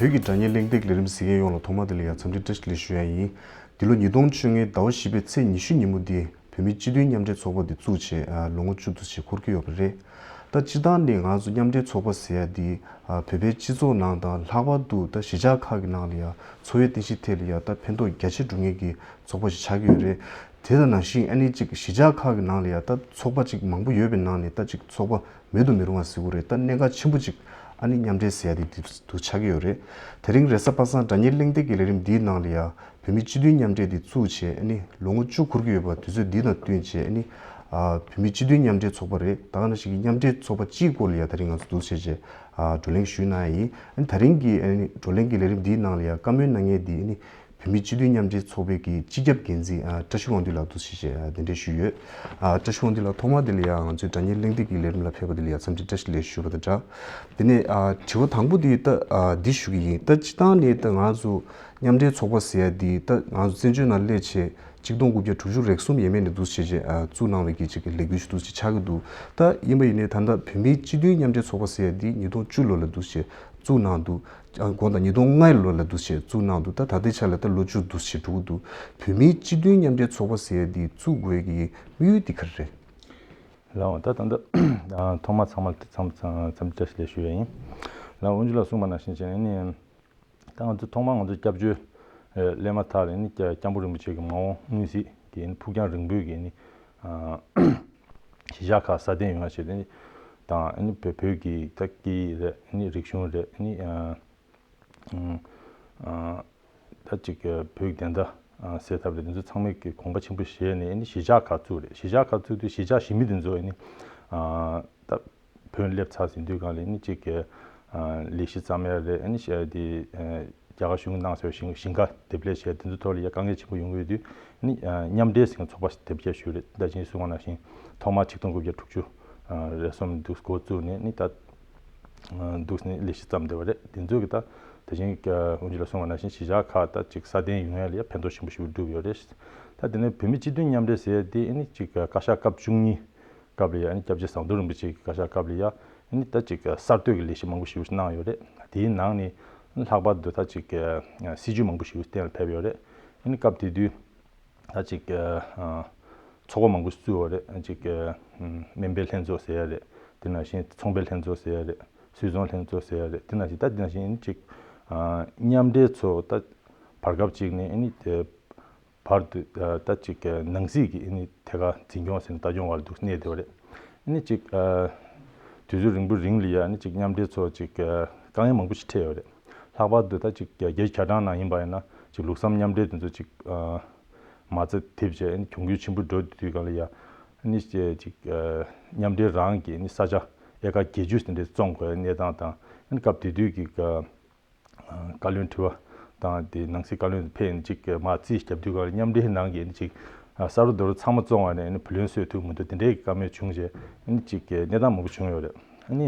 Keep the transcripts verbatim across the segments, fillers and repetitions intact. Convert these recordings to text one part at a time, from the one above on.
བོད་ཀྱི་སྒྲ་སྙན་གླེང་སྟེགས་ལས་རིམ་གཟིགས་མཁན་ཡོངས་ལ་ཐོག་མ་དེ་ལ་ཡང་འཚམས་འདྲི་བཀྲ་ཤིས་བདེ་ལེགས་ཞུ་ཡ་ཡིན། འདི་ལོ་ཉིས་སྟོང་བཅོ་ལྔའི་ཟླ་བ་བཞི་པའི་ཚེས་ཉི་ཤུ་ཉིན་མོ་འདི་བོད་མིའི་སྤྱི་མཐུན་མཉམ་འབྲེལ་ཚོགས་པ་འདི་བཙུགས་བྱས་ཨ་ལོ་ངོ་བཅུ་དུ་ཞིག་འཁོར་གྱི་ཡོད་པ་རེད། ད་སྤྱིར་བཏང་ནས་ང་ཚོ་མཉམ་འབྲེལ་ཚོགས་པ་ཟེར་ཡ་འདི་ཨ་བོད་པའི་སྤྱི་ཚོགས་ནང་དང་ལྷག་པར་དུ་ད་གཞིས་ཆགས་ཁག་གི་ནང་ལ་ཡང་འཚོ་བའི་རྟེན་གཞི་ཐད་ལ་ཡང་ད་ཕན་ཐོགས་རྒྱ་ཆེ་འགྲོ་མཁན་གྱི་ཚོགས་པ་ཞིག་ཆགས་ཀྱི་ཡོད་རེད། དེ་དང་ནང་བཞིན་ཨ་ནི་ཅིག་གཞིས་ཆགས་ཁག་གི་ནང་ལ་ཡང་ད་ཚོགས་པ་ཅིག་མང་པོ་ཡོད་པའི་ནང་ནས་ད་ཅིག་ཚོགས་པ་མེད་དུ་མི་རུང་བ་ཟེར་དགོས་རེད། ད་གནད་འགག་ཆེན་པོ་ཅིག་ཨ་ནི་མཉམ་འབྲེལ་ཟེར་ཡ་དེ་དེ་འདུག་ཆགས་ཀྱི་ཡོད་རེད། དེ་རིང་རེས་གཟའ་པ་སངས་སྒྲ་སྙན་གླེང་སྟེགས་ཀྱི་ལས་རིམ་འདིའི་ནང་ལ་ཡང་བོད་མིའི་སྤྱི་མཐུན་མཉམ་འབྲེལ་འདི་བཙུགས་བྱས་ཨ་ནི་ལོ་ངོ་བཅུ་འཁོར་གྱི་ཡོད་པ་དུས་ཚོད་འདི་དང་བསྟུན་བྱས་ཨ་ནི་ཨ་བོད་མིའི་སྤྱི་མཐུན་མཉམ་འབྲེལ་ཚོགས་པ་རེད། ད་ག་ནང་བཞིན་གྱི་མཉམ་འབྲེལ་ཚོགས་པ་སྤྱིའི་སྐོར་ལ་ཡང་དེ་རིང་ང་ཚོ་འདུག་བྱས་བྱས་ཨ་བགྲོ་གླེང་ཞུས་གནང་ཡ་ཡིན། ཨ་ནི་དེ་རིང་གི་ཨ་ནི་བགྲོ་གླེང་གི་ལས་རིམ་འདིའི་ནང་ལ་ཡང་བཀའ་མོལ་གནང་མཁན་འདི་ཨ་ནི་བོད་མིའི་སྤྱི་མཐུན་མཉམ་འབྲེལ་ཚོགས་པའི་གི་སྤྱི་ཁྱབ་འགན་འཛིན་ཨ་བཀྲ་ཤིས་དབང་འདུས་ལགས་འདུག་ཞེས་བྱས་ཨ་གདན་འདྲེན་ཞུས་ཡོད། ཨ་བཀྲ་ཤིས་དབང་འདུས་ལགས་ཐོག་མ་དེ་ལ་ཡང་ང་ཚོའི་སྒྲ་སྙན་གླེང་སྟེགས་ཀྱི་ལས་རིམ་ལ་ཕེབས་པ་དེ་ལ་ཡང་འཚམས་འདྲི་བཀྲ་ཤིས་བདེ་ལེགས་ཞུ་བ་དང་སྦྲགས། དེ་ནས་ཨ་དྲི་བ་དང་པོ་དེ་ད་ཨ་འདི་ཞུ་གི་ཡིན། ད་སྤྱིར་བཏང་ནས་ད་ང་ཚོ་མཉམ་འབྲེལ་ཚོགས་པ་ཟེར་ཡ་འདི་ད་ང་ཚོ་བཙན་བྱོལ་ནང་སླེབས་བྱས་ཆིག་སྟོང་དགུ་བརྒྱ་དྲུག་ཅུ་རེ་གསུམ་ཡས་མས་ནས་འདུག་བྱས་བྱས་ཨ་བཙུགས་གནང་བའི་གི་ཅིག་གི་ལས་འགུལ་ཞིག་འདུག་ཅིག་ཆགས་ཀྱི་འདུག་ད་ཡིན་པ་ཡིན་ནའི་ད་ལྟ་བོད་མིའི་སྤྱི་མཐུན་མཉམ་འབྲེལ་ཚོགས་པ་ཟེར་ཡ་འདི་ཉིས་སྟོང་བཅུ་ལོ་ལ་འདུག་བྱས་བཙུགས་གནང་འདུག་ཨ་དགོངས་དག་ཉིས་སྟོང་ལྔ་ལོ་ལ་འདུག་བྱས་བཙུགས་གནང་འདུག་ད་ད་ལྟའི་ཆ་ལ་ད་ལོ་བཅུ་འདུག་བྱས་འགྲོ་གི་འདུག་བོད་མིའི་སྤྱི་མཐུན་མཉམ་འབྲེལ་ཚོགས་པ་ཟེར་ཡ་འདི་བཙུགས་དགོས་ཀྱི་དམིགས་ཡུལ་འདི་ག་རེ་རེད། ལགས་འོང་། ད་ད་ལྟ་ཐོག་མ་ཚང་མ་ཚང་མ་ཚང་མ་བཀྲ་ཤིས་བདེ་ལེགས་ཞུ་ཡ་ཡིན། ལགས་འོང་། ཇུ་ལགས་གསུངས་པ་ནང་བཞིན་བྱས་ནས་ད་ང་ཚོ་ཐོག་མར་ང་ཚོ་སྐྱབས་བཅོལ་སླེབས་མ་ཐག་ལ་ནི་སྐྱབས་མགོན་རིན་པོ་ཆེ་གི་མ་འོངས་མངོན་གཟིགས་ཀྱི་ཕུགས་རྒྱང་རིང་པོའི་གི་ནི་གཞིས་ཆགས་ཁག་སྲ་བརྟན་ཡོང་བ་བྱས་ཏེ་ནི་དང་ནི་བོད་བོད་ཀྱི་ད་སྐད་ཡིག་རེད། ནི་རིག་གཞུང་རེད། ནི་ད་ཅིག་བོད་ཀྱི་བདེན་མཐའ་སེལ་ཐབས་རེད། དེ་ཚོ་ཚང་མས་ཀྱི་དགོངས་པ་ཆེན་པོ་བཞེས་ནས་ནི་གཞིས་ཆགས་ཁག་བཙུགས་རེད། གཞིས་ཆགས་ཁག་བཙུགས་དུས་གཞིས་ཆགས་གཞིས་མི་དེ་ཚོ་ནི་ད་བོད་སླེབས་ཚར་ཟིན་དུས་གང་ལ་ནི་ཅིག་གི་ལས་གཞི་བརྩམས་ཡ་རེད། ནི་ཤ་དེ་རྒྱ་གར་གཞུང་གིས་གནང་ཟེར་བའི་ཞིང་ཞིང་ཁ་འདེབས་ལས་བྱས་དེ་ཚོའི་ཐོག་ལ་ཡ་དཀའ་ངལ་ཆེན་པོ་ཡོང་གི་ཡོད་དུས་ནི་མཉམ་འབྲེལ་ཟེར་མཁན་ཚོགས་པ་ཞིག་དེབ་སྐྱེལ་ཞུས་རེད། ད་ཅིང་གསུངས་པ་ནང་བཞིན་ཐོག་མར་ཆིག་སྟོང་དགུ་བརྒྱ་དྲུག་ཅུ་རེ་གསུམ་འདུག་འགོ་བཙུགས་ནས་ནི་ད་འདུག་ནི་ལས་གཞི་བརྩམས་བསྡད་པ་རེད། དེ་ཚོ་གི་ད་དེ་བཞིན་དབུ་འཛུགས་ལ་གསུངས་པ་ནང་བཞིན་གཞིས་ཆགས་ཁག་ད་ཅིག་སྲ་བརྟན་ཡོང་ཡ་ལ་ཡ་ཕན་ཐོགས་ཆེན་པོ་ཞིག་བསྒྲུབས་ཡོད་རེད། ད་དེ་ནས་བོད་མི་སྤྱི་མཐུན་མཉམ་འབྲེལ་ཟེར་ཡ་དེ་ནི་ཅིག་བཀའ་ཤག་སྐབས་བཅུ་གཉིས་སྐབས་ལ་ཡ་ནི་སྐྱབས་རྗེ་ཟམ་གདོང་རིན་པོ་ཆེ་གི་བཀའ་ཤག་སྐབས་ལ་ཡ་ནི་ད་ཅིག་གསར་གཏོད་ཀྱི་ལས་གཞི་མང་པོ་ཞིག་གནང་ཡོད་རེད། དེའི་ནང་ནས་ལྷག་པར་དུ་ད་ཅིག་སྲིད་ཇུས་མང་པོ་ཞིག་གཏན་ལ་ཕེབས་ཡོད་རེད། ནི་སྐབས་དེ་དུས་ད་ཅིག་ཚོགས་པ་མང་པོ་བཙུགས་ཡོད་རེད། ཅིག་སྨན་པའི་ལྷན་ཚོགས་ཟེར་ཡ་རེད། དེ་ནང་བཞིན་ཚོང་པའི་ལྷན་ཚོགས་ཟེར་ཡ་རེད། སུད་ཚོང་ལྷན་ཚོགས་ཟེར་ཡ་རེད། དེ་ནང་བཞིན་ད་དེ་ནང་བཞིན་ཅིག་མཉམ་འབྲེལ་ཚོགས་ད་བར་སྐབས་ཅིག་ནས་ནི་དེ་བར་དུ་ད་ཅིག་ནང་སྲིད་ཀྱི་ནི་ཐད་ཀར་འཛིན་སྐྱོང་ཟེར་ནས་ལྟ་སྐྱོང་བར་འདུག་གནས་བསྡད་པ་རེད། ནི་ཅིག་དུས་ཚོད་རིང་པོ་རིང་ལ་ཡ་ནི་ཅིག་མཉམ་འབྲེལ་ཚོགས་ཅིག་དཀའ་ངལ་མང་པོ་ཞིག་འཕྲད་ཡོད་རེད། ལྷག་པར་དུ་ད་ཅིག་རྒྱལ་སྤྱིའི་ཁྱབ་བསྒྲགས་ནང་ཡིན་པ་ཡིན་ན་ཅིག་ལུགས་བསམ་མཉམ་འབྲེལ་དེ་ཚོ་ཅིག་མ་རྩ་དེབ་བྱས་ནི་གྱོང་གུད་ཆེན་པོ་འགྲོ་དུས་གང་ལ་ཡ་ནི་ཅིག་མཉམ་འབྲེལ་རང་གི་ནི་ས་ཆ་ཨེ་ཀར་བརྒྱད་ཅུ་ཟིན་འདྲ་བཙོང་དགོས་གནས་སྟངས་དང་ནི་སྐབས་དེ་དུས་ཀྱི་བཀའ་བློན་དྲི་བ་དང་དེ་ནང་སྲིད་བཀའ་བློན་ཕེབས་ནས་ཅིག་མ་རྩིས་བརྒྱབ་དུས་གང་ལ་མཉམ་འབྲེལ་ནང་གི་ནི་ཅིག་ས་རུ་རྡོ་རུ་ཚང་མ་བཙོང་བ་ནས་ནི་བུ་ལོན་སོད་ཐུབ་མི་འདུག་དེ་འདྲའི་བཀའ་མོལ་བྱུང་རྗེས་ནི་ཅིག་གནས་སྟངས་མང་པོ་བྱུང་ཡོད་རེད། ནི་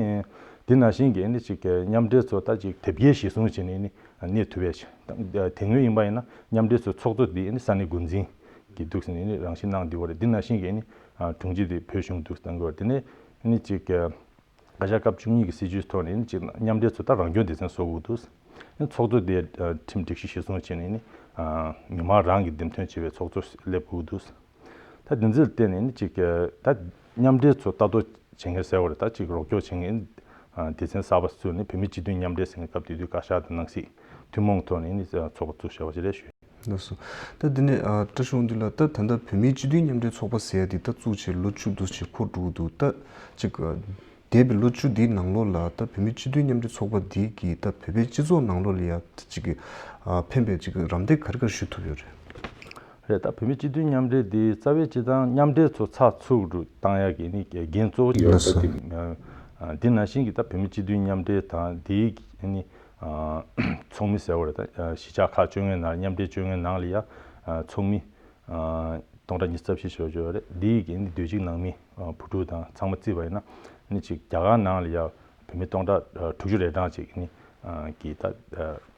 དེ་ནང་བཞིན་གྱི་ནི་ཅིག་མཉམ་འབྲེལ་ཚོགས་ད་ཅིག་དེབ་སྐྱེལ་གཞིར་བཟུང་བྱས་ནས་ནི་གནས་ཐུབ་པའི་དེ་སྔོན་ཡིན་པ་ཡིན་ན་མཉམ་འབྲེལ་ཚོགས་ཚོགས་གཙོ་དེ་ནི་ས་གནས་འགོ་འཛིན་གྱི་འདུག་ཟེར་ནས་ནི་རང་བཞིན་གནང་བསྡད་ཡོད་རེད། དེ་ནང་བཞིན་གྱི་ནི་དྲུང་ཆེ་དེ་བོད་གཞུང་འདུག་གཏང་དགོས་རེད། དེ་ནས་ནི་ཅིག་བཀའ་ཤག་སྐབས་བཅུ་གཉིས་ཀྱི་སྲིད་ཇུས་ཐོག་ནས་ནི་ཅིག་མཉམ་འབྲེལ་ཚོགས་ད་རང་སྐྱོང་སྡེ་ཚན་བཟོ་དགོས་འདུག་ནི་ཚོགས་གཙོ་དེ་ཁྲིམས་སྒྲིག་གཞི་གཞིར་བཟུང་བྱས་ནས་ནི་མི་མང་རང་གིས་འདེམས་ཐོན་བྱས་པའི་ཚོགས་གཙོ་སླེབས་དགོས་འདུག་ད་དེ་ཚོར་བརྟེན་ནས་ནི་ཅིག་ད་མཉམ་འབྲེལ་ཚོགས་ལྟ་རྟོག་བྱེད་མཁན་ཟེར་བ་རེད། ད་ཅིག་རོགས་སྐྱོར་བྱེད་མཁན་སྡེ་ཚན་གསར་པ་བཙུགས་ནས་བོད་མི་སྤྱི་མཐུན་མཉམ་འབྲེལ་ཟེར་མཁན་སྐབས་དེ་དུས་བཀའ་ཤག་དང་ནང་སྲིད་ཐུན་མོང་ཐོག་ནས་ནི་ཚོགས་པ་བཙུགས་བཞག་པ་ཞིག་རེད་ཞུ། ལགས་སོ། ད་འདི་ནས་ཨ་བཀྲ་ཤིས་དབང་འདུས་ལགས། ད་ད་ལྟ་བོད་མིའི་སྤྱི་མཐུན་མཉམ་འབྲེལ་ཚོགས་པ་ཟེར་ཡ་འདི་ད་བཙུགས་བྱས་ལོ་བཅུ་འདུག་ཅིག་འཁོར་འགྲོ་གི་འདུག་ད་ཅིག་འདས་པའི་ལོ་བཅུ་འདིའི་ནང་ལོགས་ལ་ད་བོད་མིའི་སྤྱི་མཐུན་མཉམ་འབྲེལ་ཚོགས་པ་འདི་གིས་ད་བོད་པའི་སྤྱི་ཚོགས་ནང་ལོགས་ལ་ཡ་ད་ཅིག་གི་ཨ་ཕན་པའི་ཅིག་རམ་འདེགས་ག་རེ་ག་རེ་ཞུ་ཐུབ་ཡོད་རེད། རེད། ད་བོད་མིའི་སྤྱི་མཐུན་མཉམ་འབྲེལ་འདི་རྩ་བའི་སྤྱི་བཏང་མཉམ་འབྲེལ་ཚོགས་ཚགས་ཚུད་རུ་བཏང་ཡ་གི་ནི་འགན་གཙོ་བོ་ཡོད་པ་དེ་འདི་ནང་བཞིན་གྱི་ད་བོད་མིའི་སྤྱི་མཐུན་མཉམ་འབྲེལ་དང་འདིའི་ནི་ཚོགས་མི་ཟེར་བ་རེད། ད་གཞིས་ཆགས་ཁག་བཅོ་ལྔའི་ནང་མཉམ་འབྲེལ་བཅོ་ལྔའི་ནང་ལ་ཡ་ཚོགས་མི་སྟོང་ཕྲག་ཉི་ཤུ་རྩ་བཞི་ཞེ་པོ་ཅིག་ཡོད་རེད། འདི་ཡི་གི་ནི་སྡོད་ཅིག་ནང་མི་བུ་ཕྲུག་དང་ཚང་མ་བརྩིས་པ་ཡིན་ན་ནི་ཅིག་རྒྱ་གར་ནང་ལ་ཡ་བོད་མི་སྟོང་ཕྲག་དྲུག་ཅུ་རེ་གྲངས་ཅིག་ནི་གི་ད་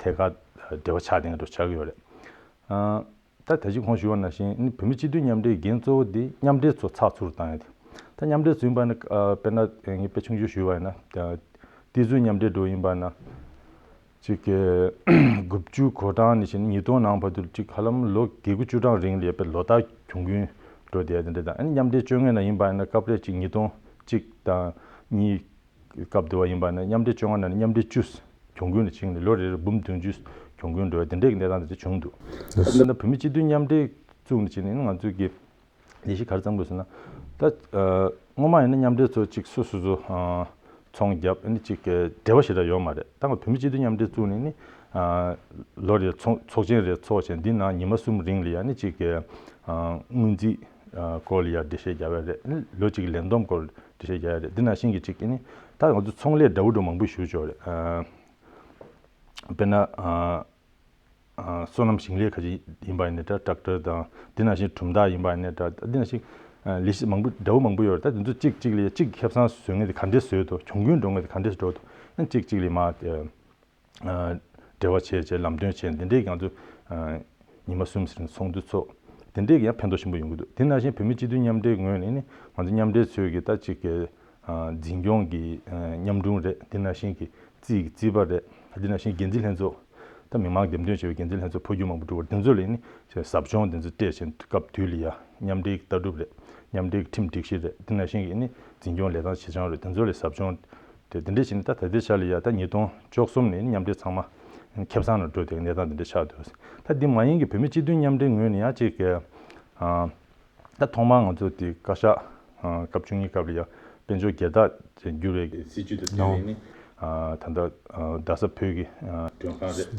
ཐད་ཀར་འབྲེལ་བ་ཆགས་བསྡད་མཁན་འདྲ་ཆགས་ཀྱི་ཡོད་རེད། ད་ད་ཅི་གོང་ཞུས་པ་ནང་བཞིན་ནི་བོད་མི་སྤྱི་མཐུན་མཉམ་འབྲེལ་འགན་གཙོ་བོ་དེ་མཉམ་འབྲེལ་ཚོགས་ཚགས་ཚུད་རུ་བཏང་ཡ་དེ། ད་མཉམ་འབྲེལ་ཚོགས་ཡིན་པ་ནི་དཔེར་ན་ངས་དཔེ་ཆུང་ཆུང་ཞུས་པ་ཡིན་ན་དེ་ཚོའི་མཉམ་འབྲེལ་འགྲོ་ཡིན་པ་ན་ ཅིག་གི་དགུ་བཅུ་གོ་གྲངས་ནས་བྱས་ནས་ཉིས་སྟོང་ནང་བར་དུ་ཅིག་ཧ་ལམ་ལོ་བརྒྱད་དགུ་བཅུ་གྲངས་རིང་ལ་ཡོད་པའི་ལོ་ལྟར་གྱོང་གུན་འགྲོ་བསྡད་དེ་འདྲ་དང་། ཨ་ནི་མཉམ་འབྲེལ་བཅོ་ལྔ་ནང་ཡིན་པ་ཡིན་ན་སྐབས་རེ་ཅིག་ཉིས་སྟོང་གཅིག་དང་གཉིས་སྐབས་དེ་བ་ཡིན་པ་ཡིན་ན་མཉམ་འབྲེལ་བཅོ་ལྔ་ནང་ནས་མཉམ་འབྲེལ་བཅུ་གྱོང་གུན་ལ་ཕྱིན་ནས་ལོ་རེར་འབུམ་བདུན་ཅུ་གྱོང་གུན་འགྲོ་བ་དེ་འདྲའི་གནས་སྟངས་དེ་འདྲ་བྱུང་འདུག་ད་ལྟ་བོད་མི་སྤྱི་འཐུས་མཉམ་འབྲེལ་བཙུགས་ནས་བྱས་ནས་ང་ཚོས་ཀྱི་ལས་གཞི་ག་རེ་བརྩམས་དགོས་ཟེར་ན། ད་ཨ་སྔོན་མ་ཡིན་ན་མཉམ་འབྲེལ་ཚོ་གཅིག་སོ་སོ་སོ་ཨ་ཚོང་བརྒྱབ། ཨ་ནི་གཅིག་གི་འབྲེལ་བ་ཞེ་དྲག་ཡོད་མ་རེད། ད་ང་བོད་མི་སྤྱི་འཐུས་མཉམ་འབྲེལ་བཙུགས་ནས་ནི་ཨ་ལོ་རེ་ཚོགས་ཚོགས་ཆེན་རེ་ཚོགས་བྱས། འདི་ནང་ཉི་མ་གསུམ་རིང་ལ་ཡ་ནི་གཅིག་གི་ཨ་སྔོན་རྩིས་ཨ་སྐོར་ལ་ཡ་འགྲེལ་བཤད་རྒྱབ་ཡ་རེད། ཨ་ནི་ལོ་གཅིག་གི་ལས་བསྡོམས་སྐོར་འགྲེལ་བཤད་རྒྱབ་ཡ་རེད། འདི་ནང་བཞིན་གྱི་གཅིག་གི་ནི་ད་ང་ཚོ་ཚོང་ལས་འདྲ་བོ་འདྲ་མང་པོ་ཞུ་ཆོག་རེད། ཨ་དཔེར་ན་ཨ། ཨ་སོ་ནམ་ཞིང་ལས་ཁ་ཅིག་ཡིན་པ་ཡིན་ན་འདྲ། ཊེག་ཊར་དང་། འདི་ནང་བཞིན་གྲུབ་མཐའ་ཡིན་པ་ཡིན་ན་འདྲ། འདི་ནང་བཞིན་ཨ་ལས་གཞི་མང་པོ་འདྲ་བོ་མང་པོ་ཡོད་རེད། ད་དེ་ཚོ་གཅིག་གཅིག་ལ་གཅིག་ཁེ་བཟང་བཟོ་མཁན་དེ་ག་འདྲས་བཟོས་འདུག་གྱོང་གུན་འགྲོ་མཁན་དེ་ག་འདྲས་འགྲོ་འདུག་ཨ་གཅིག་གཅིག་ལ་མ་ཨ་འབྲེལ་བ་བྱས་བྱས་ལམ་སྟོན་བྱས། འདི་འདྲས་ང་ཚོ་ཨ་ཉི་མ་གསུམ་ཟིན་ཚོགས་འདུ་ཚོགས། དེ་འདྲས་ཀྱི་ཡང་ཕན་ཐོགས་ཆེན་པོ་ཡོང་གི་འདུག་དེ་ནང་བཞིན་བོད་མི་སྤྱི་འཐུས་མཉམ་འབྲེལ་ངོས་ནས་ནི་ང་ཚོ་མཉམ་འབྲེལ་ཚོས་ཀྱི་ད་གཅིག་གི་ཨ་འཛིན་སྐྱོང་གི་ཨ་མཉམ་དྲུང་རེད། དེ་ནང་བཞིན་གྱི་རྩིས་ཀྱི་རྩིས་པ་རེད། དེ་ནང་བཞིན་འགན་འཛིན་ལྷན་ཚོགས། ད་མི་མང་འདེམས་ཐོན་བྱས་པའི་འགན་འཛིན་ལྷན་ཚོགས་འཕོ་འགྱུར་མང་པོ་འགྲོ་བར་དེ་ཚོ་ལ་ནི་ཟབ་སྦྱོང་དེ་ཚོ་སྤྲད་བཞིན་སྐབས་དུས་ལ་ཡ་མཉམ་འབྲེལ་གྱི་ལྟ་གྲུབ་རེད། མཉམ་འབྲེལ་གྱི་ཁྲིམས་སྒྲིག་གཞི་རེད། དེ་ནང་བཞིན་གྱི་ནི་འཛིན་སྐྱོང་ལས་སྟངས་བྱེད་སྟངས་རེད། དེ་ཚོ་ལ་ཟབ་སྦྱོང་དེ་དེ་འདྲས་བྱས་ནས་ད་ད་ལྟའི་ཆ་ལ་ཡ་ད་ཉིས་སྟོང་བཅུ་གསུམ་ནས་ནི་མཉམ་འབྲེལ་ཚང་མ་ཁེ་བཟང་ལ་འགྲོ་བསྡད་གནས་སྟངས་དེ་འདྲ་ཆགས་འདུག་ད་འདི་མ་ཡིན་གྱི་བོད་མི་སྤྱི་འཐུས་མཉམ་འབྲེལ་ངོས་ནས་ཡང་གཅིག་གི་ཨ། ད་ཐོག་མར་ང་ཚོ་དེ་བཀའ་ཤག་ཨ་སྐབས་བཅུ་གཉིས་སྐབས་ལ་ཡ་དཔལ་འབྱོར་སྒེར་བདག་ཅིག་འགྱུར་བའི་སྲིད་ཇུས་དེ་བཏོན་ནས་ནི་ཨ་ད་ལྟ་ཨ་རྡ་ས་བོད་ཀྱི་ཨ་མགྲོན་ཁང་རེད།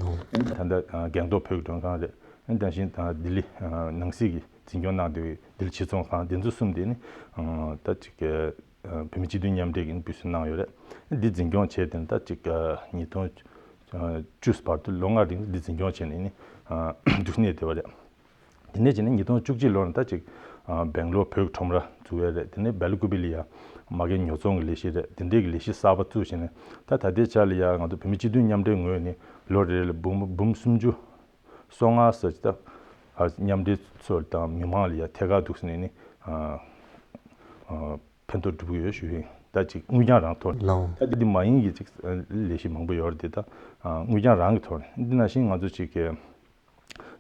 ད་ལྟ་ཨ་སྒང་ཏོག་བོད་ཀྱི་མགྲོན་ཁང་རེད། ཨ་ནི་དེ་བཞིན་ཨ་ལྡི་ལི་ཨ་ནང་སྲིད་ཀྱི་འཛིན་སྐྱོང་གནང་སྡོད་པའི་ལྡི་ལི་སྤྱི་ཚོགས་ཁང་དེ་ཚོ་གསུམ་དེ་ནི་ཨ་ད་ཅིག་ཨ་བོད་མི་སྤྱི་འཐུས་མཉམ་འབྲེལ་གྱིས་འབུལ་གསོལ་གནང་ཡོད་རེད། འདི་འཛིན་སྐྱོང་བྱས་དེ་ནི་ད་ཅིག་ཨ་ཉིས་སྟོང་བཅུ་བར་དུ་ལོ་ལྔ་རིང་འདི་འཛིན་སྐྱོང་བྱས་ནས་ནི་ཨ་འདུག་གནས་བསྡད་པ་རེད། དེ་ནས་བྱས་ནས་ཉིས་སྟོང་བཅུ་གཅིག་ལོར་ད་ཅིག་ཨ་སྦེང་ལོར་བོད་ཀྱི་ཁྲོམ་ར་བཙུགས་ཡ་རེད། དེ་ནས་སྦེ་ལ་ཀུ་པི་ལ་ཡ་མ་རྒན་ཉོ་ཚོང་གི་ལས་གཞི་རེད། དེ་འདྲའི་གི་ལས་གཞི་གསར་པ་བཙུགས་བྱས་ནས་ད་ད་ལྟའི་ཆ་ལ་ཡ་ང་ཚོ་བོད་མི་སྤྱི་འཐུས་མཉམ་འབྲེལ་ངོས་ནས་ལོ་རེ་ལ་འབུམ་འབུམ་སུམ་ཅུ་སོ་ལྔ་ཙམ་ཅིག་ད་ཨ་མཉམ་འབྲེལ་ཚོ་དང་མི་མང་ལ་ཡ་ཐད་ཀར་འདུག་ཟེར་ནས་ནི་ཨ་ཨ་ཕན་ཐོགས་འགྲུབ་ཀྱི་ཡོད་ཞུ་ཡིན། ད་ཅིག་དངུལ་རྐྱང་རང་ཐོག་ནས་ལའོ། ད་འདི་མ་ཡིན་གྱི་ཅིག་ལས་གཞི་མང་པོ་ཡོད་རེད་དེ། ད་དངུལ་རྐྱང་རང་གི་ཐོག་ནས། འདི་ནང་བཞིན་ང་ཚོ་ཅིག་གི་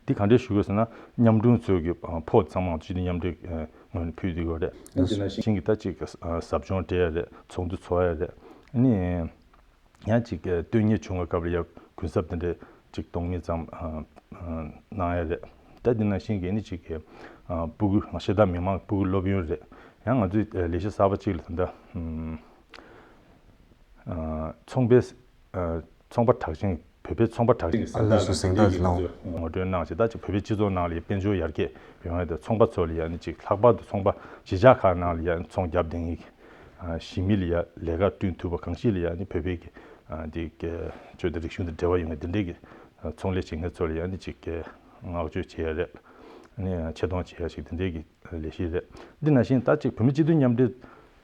འདི་ག་འདྲས་ཞུ་དགོས་ཟེར་ན། མཉམ་དྲུང་ཚོས་ཀྱི་ཕོགས་ཚང་མ་སྤྱི་འཐུས་མཉམ་འབྲེལ་ངོས་ནས་ཕུལ་བསྡད་ཡོད་རེད། འདི་ནང་བཞིན་གྱི་ད་ཅིག་ཟབ་སྦྱོང་སྤྲད་ཡ་རེད། ཚོགས་འདུ་ཚོགས་ཡ་རེད། ཨ་ནི། ཡང་ཅིག་ཨ་སྟོན་ཉེས་བྱུང་བའི་སྐབས་ལ་ཡ་གུན་གསབ་དེ་འདྲས་ཅིག་སྟོང་ཉིས་ཙམ་ཨ་ཨ་གནང་ཡ་རེད། ད་འདི་ནང་བཞིན་གྱི་ནི་ཅིག་གི་ཨ་སྤུ་གུ་ང་ཤེས་ད་མི་མང་སྤུ་གུ་སློབ་ཡོན་རེད། ཡང་ང་ཚོའི་ཨ་ལས་གཞི་གསར་པ་ཅིག་ལ་ད་ལྟ་ཨ་ཚོང་པའི་ཨ་ཚོང་པ་གྲགས་ཅན། བོད་པའི་ཚོང་པ་གྲགས་ཅན་ཨ་ལགས་སོ། གཟེངས་རྟགས་ལགས། ངོ་སྤྲོད་གནང་བྱས། ད་ཅིག་བོད་པའི་སྤྱི་ཚོགས་ནང་ལ་ཡ་དཔལ་འབྱོར་ཡར་རྒྱས་ཡོང་ཡ་དང་། ཚོང་པ་ཚོ་ལ་ཡ་ནི་ཅིག་ལྷག་པར་དུ་ཚོང་པ་གཞིས་ཆགས་ཁག་ནང་ལ་ཡ་ཚོང་རྒྱབ་བསྡད་མཁན་གྱི་ཨ་གཞིས་མི་ལ་ཡ་ལས་ཀ་བསྐྲུན་ཐུབ་པ། གང་ཞིག་ལ་ཡ་ནི་བོད་པའི་གི་ཨ་འདི་གི་ཆོས་དང་རིག་གཞུང་དང་འབྲེལ་བ་ཡོད་མཁན་འདི་འདྲའི་གི་ཨ་ཚོང་ལས་བྱེད་མཁན་ཚོ་ལ་ཡ་ནི་ཅིག་གི་བསྔགས་བརྗོད་བྱེད་ཡ་རེད། ཨ་ནི་ཆེ་མཐོང་བྱེད་ཡ་ཞིག་འདི་འདྲའི་གི་ལས་གཞི་རེད། འདི་ནང་བཞིན་ད་ཅིག་བོད་མི་སྤྱི་འཐུས་མཉམ་འབྲེལ་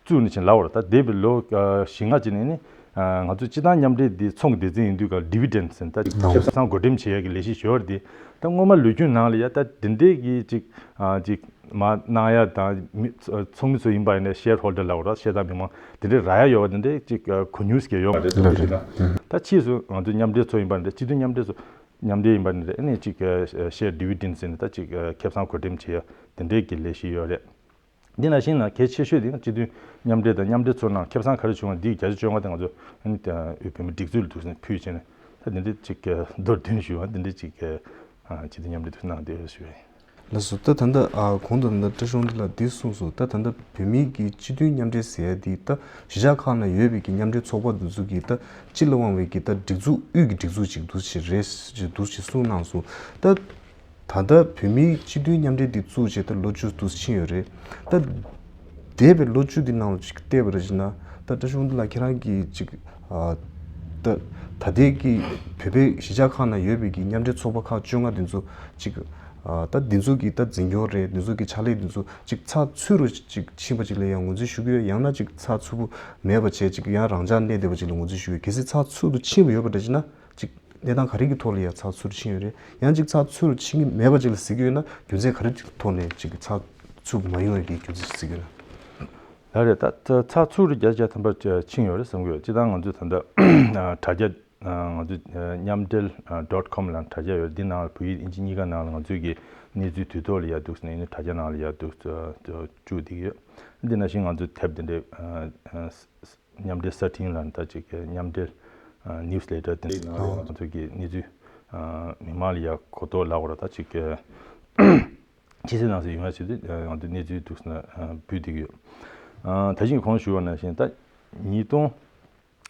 བཙུགས་ནས་ཕྱིན་ལབ་པ་རེད། ད་འདས་པའི་ལོ་ཨ་བཞི་ལྔ་ཅིག་ནས་ནི་ཨ་ང་ཚོ་སྤྱི་བཏང་མཉམ་འབྲེལ་འདི་ཚོང་གི་སྡེ་ཚན་ཡིན་དུས་ག་ལ་ཌི་བི་ཌེན་ཌི་ཟེར་ནས་ད་ཁེ་བཟང་བགོ་འགྲེམས་བྱེད་ཡ་གི་ལས་གཞི་ཞོར་དེ། ད་སྔོན་མ་ལོ་རྒྱུས་ནང་ལ་ཡ་ད་དེ་འདྲའི་གི་ཅིག་ཨ་ཅིག་མ་གནང་ཡ་དང་། མི་ཚོགས་མི་ཚོ་ཡིན་པ་ཡིན་ན་ཤེར་ཧོལ་ཌར་ལབ་པ་རེད། ཤེར་དང་མི་མང་དེ་འདྲའི་རག་ཡ་ཡོད་པ་དེ་འདྲའི་ཅིག་ཨ་གོ་མྱོང་ཞིག་ཡོད་པ་རེད། ལགས་རེད། ད་ཕྱིས་སུ་ང་ཚོ་མཉམ་འབྲེལ་ཚོ་ཡིན་པ་ཡིན་ན། སྤྱི་འཐུས་མཉམ་འབྲེལ་ཚོ་མཉམ་འབྲེལ་ཡིན་པ་ཡིན་ན་ཨ་ནི་ཅིག་ཨ་ཤེར་ཌི་བི་ཌེན་ཌི་ཟེར་ནས་ད་ཅིག་ཨ་ཁེ་བཟང་བགོ་འགྲེམས་བྱེད་ཡ་དེ་འདྲའི་གི་ལས་གཞི་ཡོད་རེད། འདི་ནང་བཞིན་ན་གལ་ཆེ་ཤོས་དེ་ཡང་སྤྱི་འཐུས་མཉམ་འབྲེལ་དང་མཉམ་འབྲེལ་ཚོ་ནང་ཁེ་བཟང་ག་རེ་བྱུང་བ། འདི་བརྒྱ་ཆ་བཅོ་ལྔ་དེ་ང་ཚོ་ཨ་ནི་ད་བོད་མི་སྒྲིག་འཛུགས་ལ་ཐུགས་སྣང་ཕུལ་བྱས་ནས། ད་འདི་འདྲའི་ཅིག་མདོར་བསྡུས་ཞུ་བ་འདི་འདྲའི་ཅིག་སྤྱི་འཐུས་མཉམ་འབྲེལ་ཐུགས་སྣང་དེ་ཞུ་བ་ཡིན། ལགས་སོ། ད་ད་ལྟ་ཨ་གོང་དུ་ད་ལྟ་བཀྲ་ཤིས་དབང་འདུས་ལགས་འདི་གསུངས་སོང་། ད་ད་ལྟ་བོད་མི་གི་སྤྱི་འཐུས་མཉམ་འབྲེལ་ཟེར་ཡ་འདི་ད་གཞིས་ཆགས་ཁག་ན་ཡོད་པའི་གི་མཉམ་འབྲེལ་ཚོགས་པ་འདི་ཚོ་གི་ད་སྤྱི་ལ་དབང་བའི་གི་ད་སྒྲིག་འཛུགས་དབུས་ཀྱི་སྒྲིག་འཛུགས་ཅིག་འདུག་ཅིག་རེད་ཅིག་འདུག་ཅིག་གསུངས་གནང་སོང་། ད་ད་ལྟ་བོད་མིའི་སྤྱི་འཐུས་མཉམ་འབྲེལ་འདི་བཙུགས་བྱས་ད་ལོ་བཅུ་འདུག་ཕྱིན་ཡོད་རེད། ད་འདས་པའི་ལོ་བཅུ་འདི་ནང་ལ་ཅིག་བལྟས་པ་རེད་ཅེ་ན། ད་བཀྲ་ཤིས་དབང་འདུས་ལགས་ཁྱེད་རང་གིས་ཅིག་ཨ་ད་ད་ལྟའི་གི་བོད་པའི་གཞིས་ཆགས་ཁག་ན་ཡོད་པའི་གི་མཉམ་འབྲེལ་ཚོགས་པ་ཁག་བཅོ་ལྔ་འདི་ཚོ་ཅིག་ཨ་ད་འདི་ཚོ་གི་ད་འཛིན་སྐྱོང་རེད། འདི་ཚོ་གི་ཕྱག་ལས་འདི་ཚོ་ཅིག་ཚགས་ཚུད་རུ་ཅིག་ཕྱིན་པ་ཅིག་ལ་ཡང་ངོས་འཛིན་ཞུ་གི་ཡོད། ཡང་ན་ཅིག་ཚགས་ཚུད་པོ་མེད་པ་བྱས་ཅིག་ཡང་རང་འཇགས་གནས་བསྡད་པ་ཅིག་ལ་ངོས་འཛིན་ཞུ་གི་ཡོད། གལ་སྲིད་ཚགས་ཚུད་དུ་ཕྱིན་པ་ཡོད་པ་འདྲ་ཅེ་ན་ཅིག་གནས་སྟངས་ག་རེ་གི་ཐོག་ལ་ཡང་ཚགས་ཚུད་ཕྱིན་ཡོད་རེད། ཡང་ཅིག་ཚགས་ཚུད་ཕྱིན་གྱི་མེད་པ་ཅིག་ལ་ཟེར་གྱི་ཡོད་ན་རྒྱུ་མཚན་ག་རེ་ཐོག་ནས་ཅིག་ཚགས་ཚུད་མ་ཡོང་བའི་གི་རྒྱུ་མཚན་ཞིག་ཟེར་གྱི་ཡོད་ན། ད་རེད། ད་ཚགས་ཚུད་རུ་བརྒྱ་ཆ་ཐམ་པ་ཕྱིན་ཡོད་རེད་བསམ་གྱི་ཡོད། སྤྱིར་བཏང་ང་ཚོས་ད་ལྟ་དྲ་རྒྱ་ ང་ཚོ་མཉམ་འབྲེལ་dot com ལ་དྲ་རྒྱ་ཡོད། འདི་ནང་ལ་བོད་ཡིག་དབྱིན་ཇི་གཉིས་ཀ་ནང་ལ་ང་ཚོའི་གི་གནས་ཚུལ་དུས་ཐོག་ལ་ཡར་འདུག་ཟེར་ནས་དྲ་རྒྱ་ནང་ལ་ཡར་འདུག་བཅུག་བསྡད་ཀྱི་ཡོད། འདི་ནང་བཞིན་ང་ཚོའི་དེབ་འདི་འདྲའི་མཉམ་འབྲེལ་གསར་འཕྲིན་ལ་ད་ཅིག་གི་མཉམ་འབྲེལ་newsletter དེ་འདྲའི་ནང་ལ་ང་ཚོ་གི་གནས་ཚུལ་མི་མང་ལ་ཡར་གོ་རྟོགས་ལབ་དགོས་རེད། ད་ཅིག་གི་ཕྱི་གསལ་ནང་གསལ་ཡོང་ཡ་ཆེད་དུ་ང་ཚོས་གནས་ཚུལ་འདུག་ཟེར་ན་འབུལ་བསྡད་ཀྱི་ཡོད། ད་གིན་གོང་ཞུས་པ་ནང་བཞིན་ད་ཉིས་སྟོང་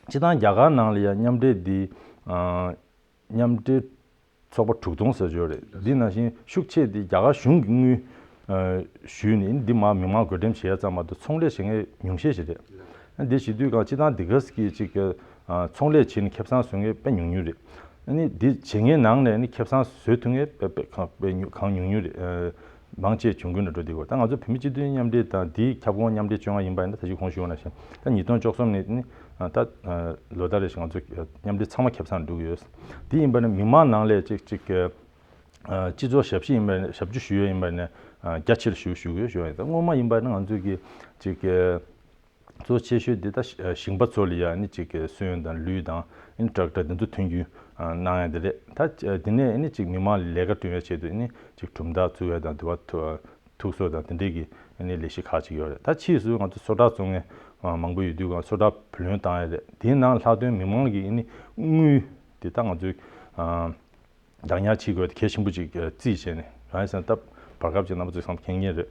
སྤྱི་བཏང་རྒྱ་གར་ནང་ལ་ཡང་མཉམ་འབྲེལ་འདི་མཉམ་འབྲེལ་ཚོགས་པ་དྲུག་སྟོང་ཟེར་ཡོད་རེད། འདི་ནང་བཞིན་ཤུགས་ཆེ་འདི་རྒྱ་གར་གཞུང་གི་དངུལ་ཞུས་ནས་འདི་མར་མི་མང་བགོ་འགྲེམས་བྱེད་ཡ་ཙམ་མ་གཏོགས་ཚོང་ལས་བྱེད་མཁན་ཉུང་ཤས་ཤིག་རེད། འདི་བྱེད་དུས་གང་སྤྱི་བཏང་འདི་ག་གི་ཅིག་གི་ཚོང་ལས་བྱེད་ནས་ཁེ་བཟང་བཟོ་མཁན་དཔེ་ཉུང་ཉུང་རེད། ཨ་ནི་འདི་བྱེད་མཁན་ནང་ནས་ནི་ཁེ་བཟང་བཟོ་ཐུབ་མཁན་དཔེ་དཔེ་གང་དཔེ་ཉུང་གང་ཉུང་ཉུང་རེད། མང་ཆེ་གྱོང་གུན་ལ་འགྲོ་བསྡད་ཀྱི་ཡོད། ད་ང་ཚོ་བོད་མི་སྤྱི་མཐུན་མཉམ་འབྲེལ་དང་འདིའི་ཁྱབ་ཁོངས་མཉམ་འབྲེལ་བཅོ་ལྔ་ཡིན་པ་ཡིན་ན་ད་ཅིག་གོང་ཞུས་པ་ནང་བཞིན་ད་ཉིས་སྟོང་བཅུ་གསུམ་ནས་ནི་ད་ལོ་ལྟར་རེ་བཞིན་ང་ཚོ་མཉམ་འབྲེལ་ཚང་མ་ཁེ་བཟང་འགྲོ་གི་ཡོད། འདི་ཡིན་པ་ནི་མི་མང་ནང་ལས་ཅིག་ཅིག་གི་སྤྱི་ཚོགས་ཞབས་ཕྱི་ཡིན་པ་ཞབས་ཕྱི་ཞུ་ཡས་ཡིན་པ་ནི་རྒྱ་ཆེར་ཞུ་ཞུ་གི་ཡོད་ཞུ་ཡ་ཡིན། ད་སྔོན་མ་ཡིན་པ་ནི་ང་ཚོས་ཀྱི་ཅིག་གི་གཙོ་ཆེ་ཤོས་འདི་ད་ཞིང་པ་ཚོ་ལ་ཡ་ནི་ཅིག་གི་སོན་དང་ལུད་དང་ཨ་ནི་ཊེག་ཊར་འདི་ཚོ་ཐོན་རྒྱུ་གནང་ཡ་འདི་རེད། ད་འདི་ནས་ཨ་ནི་ཅིག་མི་མང་ལ་ལས་ཀ་བསྐྲུན་ཡ་ཆེད་དུ་ཨ་ནི་ཅིག་གྲུབ་མཐའ་བཙུགས་ཡ་དང་དུ་བ་ཐུག་གསོ་དང་དེ་འདྲས་ཀྱི་ཨ་ནི་ལས་གཞི་ཁག་ཅིག་ཡོད་རེད། ད་ཕྱིས་སུ་ང་ཚོ་སོ་ཊར་བཙོང་མཁན་མང་པོ་ཡོད་དུས་གང་སོ་ཊར་བུ་ལོན་བཏང་ཡ་རེད། དེའི་ནང་ལྷག་དོན་མི་མང་གི་ཨ་ནི་དངུལ་དེ་ད་ང་ཚོའི་བདག་ཉར་བྱེད་དགོས་དེ་གལ་ཆེན་པོ་ཅིག་རྩིས་བྱས་ནས་རང་ཡིན་ད་བར་སྐབས་ཅིག་རྣམ་པ་ཚོས་བསམ་མཁྱེན་མཁན་རེད།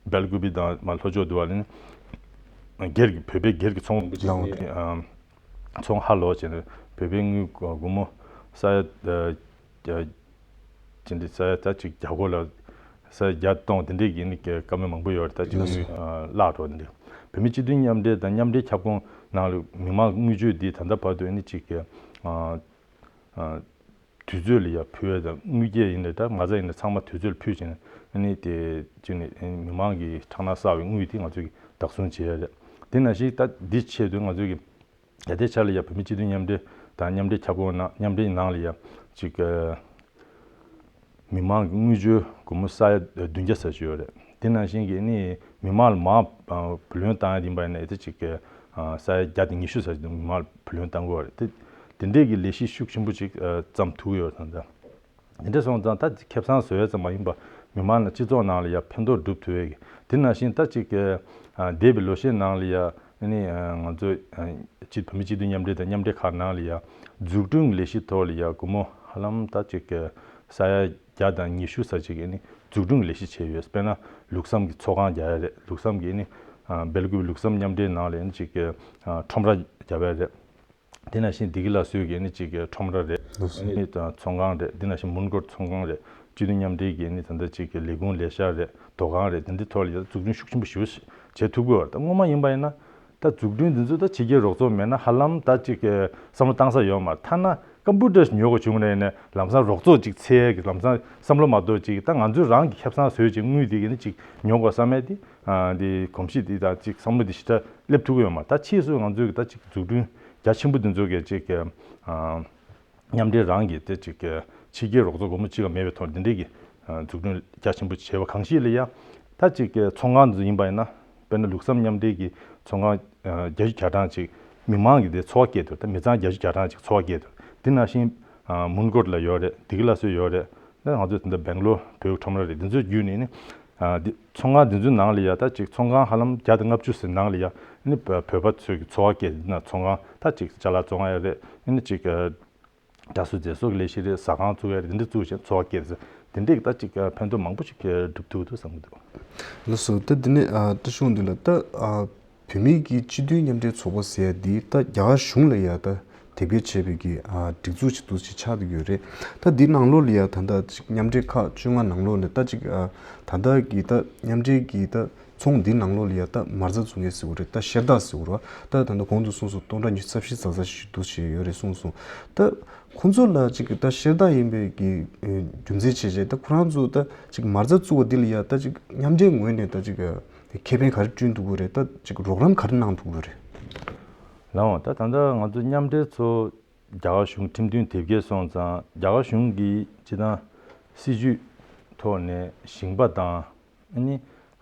སྦེལ་ཀུ་པི་དང་མ་ལྷོ་ཕྱོགས་དུ་བ་ལ་ནི་སྒེར་གྱི་བོད་པའི་སྒེར་གྱི་ཚོང་ལག་འོང་དེ་ཚོང་ཧ་ལོ་བྱས་ནས་བོད་པའི་དངུལ་སྒོར་མོ་ས་ཡ་ཅི་འདི་ས་ཡ་ད་ཅིག་བརྒྱ་སྒོར་ལ་ས་ཡ་བརྒྱ་སྟོང་དེ་འདྲས་ཀྱི་ནི་བཀའ་མོལ་མང་པོ་ཡོད་རེད། ད་ཅིག་དངུལ་བརླག་འགྲོ་དེ་འདྲས་བོད་མི་སྤྱི་མཐུན་མཉམ་འབྲེལ་དང་མཉམ་འབྲེལ་ཁྱབ་ཁོངས་ནང་ལ་མི་མང་དངུལ་བཅོལ་འདི་ད་ལྟ་བར་དུ་ནི་ཅིག་དུས་ཚོད་ལ་ཡ་ཕུལ་བ་དང་དངུལ་སྐྱེལ་ཡིན་ནའི་འདྲ་མ་རྩ་ཡིན་ནའི་ཚང་མ་དུས་ཚོད་ལ་ཕུལ་ཕྱིན་ཨ་ནི་དེ་ཅིག་ནི་མི་མང་གི་ཁྲག་ནང་བསགས་པའི་དངུལ་དེ་ང་ཚོས་བདག་བཟུང་བྱེད་ཡ་རེད། དེ་ནང་བཞིན་ད་འདི་ཆེད་དུ་ང་ཚོས་ཀྱི་ད་ལྟའི་ཆ་ལ་ཡ་བོད་མི་སྤྱི་མཐུན་མཉམ་འབྲེལ་དང་མཉམ་འབྲེལ་ཁྱབ་ཁོངས་ནང་མཉམ་འབྲེལ་ནང་ལ་ཡ་ཅིག་མི་མང་གི་དངུལ་བཅོལ་སྒོར་མོ་ས་ཡ་བདུན་བརྒྱ་ཙམ་ཞིག་ཡོད་རེད། དེ་ནང་བཞིན་གྱི་ནི་མི་མང་ལ་མར་བུ་ལོན་བཏང་ཡ་ཡིན་པ་ཡིན་ན་ཨེ་ཙི་ཅིག་གི་ས་ཡ་བརྒྱ་དང་ཉི་ཤུ་ཙམ་ཞིག་མི་མང་ལ་བུ་ལོན་བཏང་དགོས་རེད། དེ་དེ་འདྲས་ཀྱི་ལས་གཞི་ཤུགས་ཆེན་པོ་ཅིག་བརྩམས་ཐུབ་ཡོད་རེད་ད། དེ་འདྲས་སོང་ཙང་ད་ཁེ་བཟང་བཟོ་ཡ་ཙམ་མ་ཡིན་པ་མི་མང་ལ་སྤྱི་ཚོགས་ནང་ལ་ཡ་ཕན་ཐོགས་སྒྲུབ་ཐུབ་ཡ་གི་དེ་ནང་བཞིན་ད་ཅིག་གི་འདས་པའི་ལོ་ཤས་ནང་ལ་ཡ། ཨ་ནི་ང་ཚོ་སྤྱི་བོད་མི་སྤྱི་མཐུན་མཉམ་འབྲེལ་དང་མཉམ་འབྲེལ་ཁག་ནང་ལ་ཡ་འཛུགས་སྐྲུན་ལས་གཞི་ཐོག་ལ་ཡ་སྒོར་མོ་ཧ་ལམ་ད་ཅིག་གི་ས་ཡ་བརྒྱ་དང་ཉི་ཤུ་ཙམ་ཅིག་གི་ཨ་ནི་འཛུགས་སྐྲུན་ལས་གཞི་བྱས་ཡོད། དཔེར་ན་ལུགས་བསམ་གྱི་ཚོགས་ཁང་རྒྱག་ཡ་རེད། ལུགས་བསམ་གྱི་ཨ་ནི་སྦེལ་ཀོབ་ལུགས་བསམ་མཉམ་འབྲེལ་ནང་ལ་ཨ་ནི་ཅིག་གི་ཁྲོམ་ར་རྒྱག་ཡ་རེད། དེ་ནང་བཞིན་བདེ་སྐྱིད་ལ་སོགས་ཀྱི་ཨ་ནི་ཅིག་གི་ཁྲོམ་ར་རེད། ཨ་ནི་ཚོང་ཁང་རེད། དེ་ནང་བཞིན་མོན་གྷོར་ཚོང་ཁང་རེད། སྤྱི་མཐུན་མཉམ་འབྲེལ་གྱི་ཨ་ནི་ད་ལྟ་ཅིག་གི་ལས་ཁུངས་ལས་ཤག་རེད། དོ་ཁང་རེད། དེ་འདྲའི་ཐོག་ལ་ཡ་འཛུགས་སྐྲུན་ཤུགས་ཆེན་པོ་ཞེ་པོ་བྱེད་ཐུབ་ཀྱི་ཡོད་རེད། ད་སྔོན་མ་ཡིན་པ་ཡིན་ན་ད་འཛུགས་སྐྲུན་འདི་ཚོ་ད་ཕྱི་རྒྱལ་རོགས་ཚོགས་མེད་ན་ཧ་ལམ་ད་ཅིག་གི་བསམ་བློ་བཏང་ས་ཡོད་མ་རེད། ཐ་ན་ཀམ་པུ་ཊར་ཉོ་དགོས་བྱུང་ན་ཡིན་ན་ལམ་སང་རོགས་ཚོགས་ཅིག་འཚོལ་གི་ལམ་སང་བསམ་བློ་མ་གཏོགས་ཅིག་ད་ང་ཚོས་རང་གི་ཁེ་བཟང་བཟོས་ཅིག་དངུལ་འདི་གི་ནི་ཅིག་ཉོ་དགོས་བསམ་ཡ་དེ་འདི་གོམས་གཤིས་འདི་ད་ཅིག་བསམ་བློ་འདི་ཞེ་དྲག་སླེབས་ཐུབ་ཀྱི་ཡོད་མ་རེད། ད་ཕྱིས་སུ་ང་ཚོས་གི་ད་ཅིག་འཛུགས་སྐྲུན་རྒྱ་ཆེན་པོ་འདི་ཚོ་གི་ཅིག་གི་མཉམ་འབྲེལ་རང་གི་དེ་ཅིག་གི་ཕྱི་རྒྱལ་རོགས་ཚོགས་སྒོར་མོ་གཅིག་ག་མེད་པའི་ཐོག་འདི་འདྲའི་གི་འཛུགས་སྐྲུན་རྒྱ་ཆེན་པོ་བྱས་པ་གང་ཞིག་ལ་ཡ། ད་ཅིག་གི་ཚོང་ཁང་འདི་ཡིན་པ་ཡིན་ན་དཔེར་ན་ལུགས་བསམ་མཉམ་འབྲེལ་གྱི་ཚོང་ཁང་བརྒྱད་ཅུ་གྱ་གྲངས་ཅིག་མི་མང་གི་དེ་འཚོ་བ་སྐྱེལ་ཐུབ། ད་མི་ཚང་བརྒྱད་ཅུ་གྱ་གྲངས་ཅིག་འཚོ་བ་སྐྱེལ་ཐུབ། དེ་ནང་བཞིན་མོན་གྷོ་ལ་ཡོད་རེད། བདེ་སྐྱིད་ལ་སོགས་ཡོད་རེད། ད་ང་ཚོ་དེ་འདྲ་སྦེང་ལོར་བོད་ཁྲོམ་ར་རེད། འདི་ཚོ་བརྒྱུད་ནས་ནི་འདི་ཚོང་ཁང་འདི་ཚོའི་ནང་ལ་ཡ་ད་ཅིག་ཚོང་ཁང་ཧ་ལམ་བརྒྱ་དང་ལྔ་བཅུ་ཙམ་ནང་ལ་ཡ་ནི་བོད་པ་ཚོས་ཀྱི་འཚོ་བ་སྐྱེལ། འདི་ན་ཚོང་ཁང་ད་ཅིག་ཅ་ལག་བཙོང་ཡ་རེད། ནི་ཅིག་གྲྭ་ཟུར་མཛེས་བཟོ་གི་ལས་གཞི་རེད། ཟ་ཁང་བཙུགས་ཡ་རེད། འདི་འདྲ་བཙུགས་བྱས་འཚོ་བ་སྐྱེལ་ཟེར་འདི་འདྲས་ཀྱི་ད་ཅིག་ཕན་ཐོགས་མང་པོ་ཞིག་སྒྲུབ་ཐུབ་འདུག་བསམ་གྱི་འདུག་ལགས་སོ། ད་འདི་ནས་ཨ་བཀྲ་ཤིས་དབང་འདུས་ལགས། ད་ཨ་བོད་མི་གི་སྤྱི་མཐུན་མཉམ་འབྲེལ་ཚོགས་པ་ཟེར་ཡ་འདི་ད་རྒྱ་གར་གཞུང་ལ་ཡ་ད་དེབ་སྐྱེལ་བྱས་པའི་གི་ཨ་སྒྲིག་འཛུགས་ཅིག་འདུག་ཅིག་ཆགས་བསྡད་ཡོད་རེད། ད་འདི་ནང་ལོགས་ལ་ཡ་ད་ལྟ་ཅིག་མཉམ་འབྲེལ་ཁག་བཅོ་ལྔ་ནང་ལོགས་ནས་ད་ཅིག་ཨ་ད་ལྟ་གི་ད་མཉམ་འབྲེལ་གི་ད་ཚོང་འདི་ནང་ལོགས་ལ་ཡ་ད་མ་རྩ་བཙུགས་མཁན་ཟེར་དགོས་རེད། ད་ཤེར་བདག་ཟེར་དགོས་རེད། ད་ད་ལྟ་གོང་དུ་གསུངས་སོང་། སྟོང་ཕྲག་ཉི་ཤུ་རྩ་བཞི་ཙག་ཙག་ཞིག་འདུག་ཅེས་ཡོད་རེད་གསུངས་སོང་། ད་ཁོང་ཚོ་ལ་ཅིག་ད་ཤེར་བདག་ཡིན་པའི་གི་རྒྱུ་མཚན་བྱས་བྱས་ད་ཁོ་རང་ཚོ་ད་ཅིག་མ་རྩ་བཙུགས་པ་འདི་ལ་ཡ་ད་ཅིག་མཉམ་འབྲེལ་ངོས་ནས་ད་ཅིག་ཁེ་ཕན་ག་རེ་བསྐྲུན་ཐུབ་ཀྱི་རེད། ད་ཅིག་རོགས་རམ་ག་རེ་གནང་ཐུབ་ཀྱི་རེད། ལགས་འོང་། ད་ད་ལྟ་ང་ཚོ་མཉམ་འབྲེལ་ཚོ་རྒྱ་གར་གཞུང་ཁྲིམས་མཐུན་དེབ་སྐྱེལ་སོང་ཙང་རྒྱ་གར་གཞུང་གིས་སྤྱི་བཏང་སྲིད་ཇུས་ཐོག་ནས་ཞིང་པ་དང་ཨ་ནི་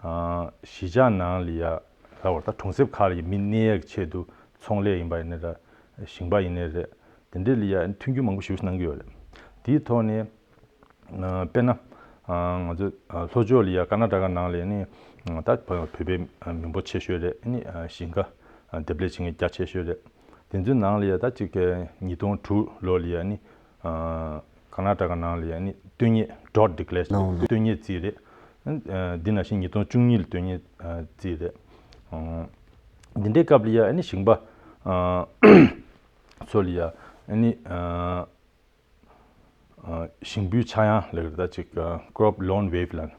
གཞིས་ཆགས་ནང་ལ་ཡ་ལབ་དགོས་རེད། ད་གྲོང་གསེབ་ཁག་ལ་ཡ་མི་གནས་ཡག་ཆེད་དུ་ཚོང་ལས་ཡིན་པ་ཡིན་ན་ར་ཞིང་པ་ཡིན་ནའི་རེད། དེ་འདྲས་ལ་ཡ་མཐུན་འགྱུར་མང་པོ་ཞིག་གནང་གི་ཡོད་རེད། དེའི་ཐོག་ནས་ཨ་དཔེར་ན་ཨ་ང་ཚོ་ཨ་ལྷོ་ཕྱོགས་ལ་ཡ་ཀར་ནཱ་ཊ་ཀ་ནང་ལ་ཡ་ནི་ཨ་ད་བོད་པའི་མི་འབོར་ཆེ་ཤོས་རེད། ཨ་ནི་ཨ་ཞིང་ཁ་ཨ་འདེབས་ལས་བྱེད་མཁན་རྒྱ་ཆེ་ཤོས་རེད། དེ་ཚོའི་ནང་ལ་ཡ་ད་ཅིག་ཉིས་སྟོང་དྲུག་ལོ་ལ་ཡ་ནི་ཨ་ཀར་ནཱ་ཊ་ཀ་ནང་ལ་ཡ་ནི་དོན་གཉེར་drought declare ལའང་དོན་གཉེར་བརྩིས་རེད། ཨ་འདི་ནང་བཞིན་ཉིས་སྟོང་བཅུ་གཉིས་ལ་དོན་གཉེར་ཨ་བརྩིས་རེད། ཨ་འདི་འདྲའི་སྐབས་ལ་ཡ་ཨ་ནི་ཞིང་པ་ཨ་ཚོ་ལ་ཡ་ཨ་ནི་ཨ་ཨ་ཞིང་ཕུལ་ཆག་ཡང་ལབ་ཀྱི་རེད། ད་ཅིག་ཨ་crop loan waiver ལབ་ནས།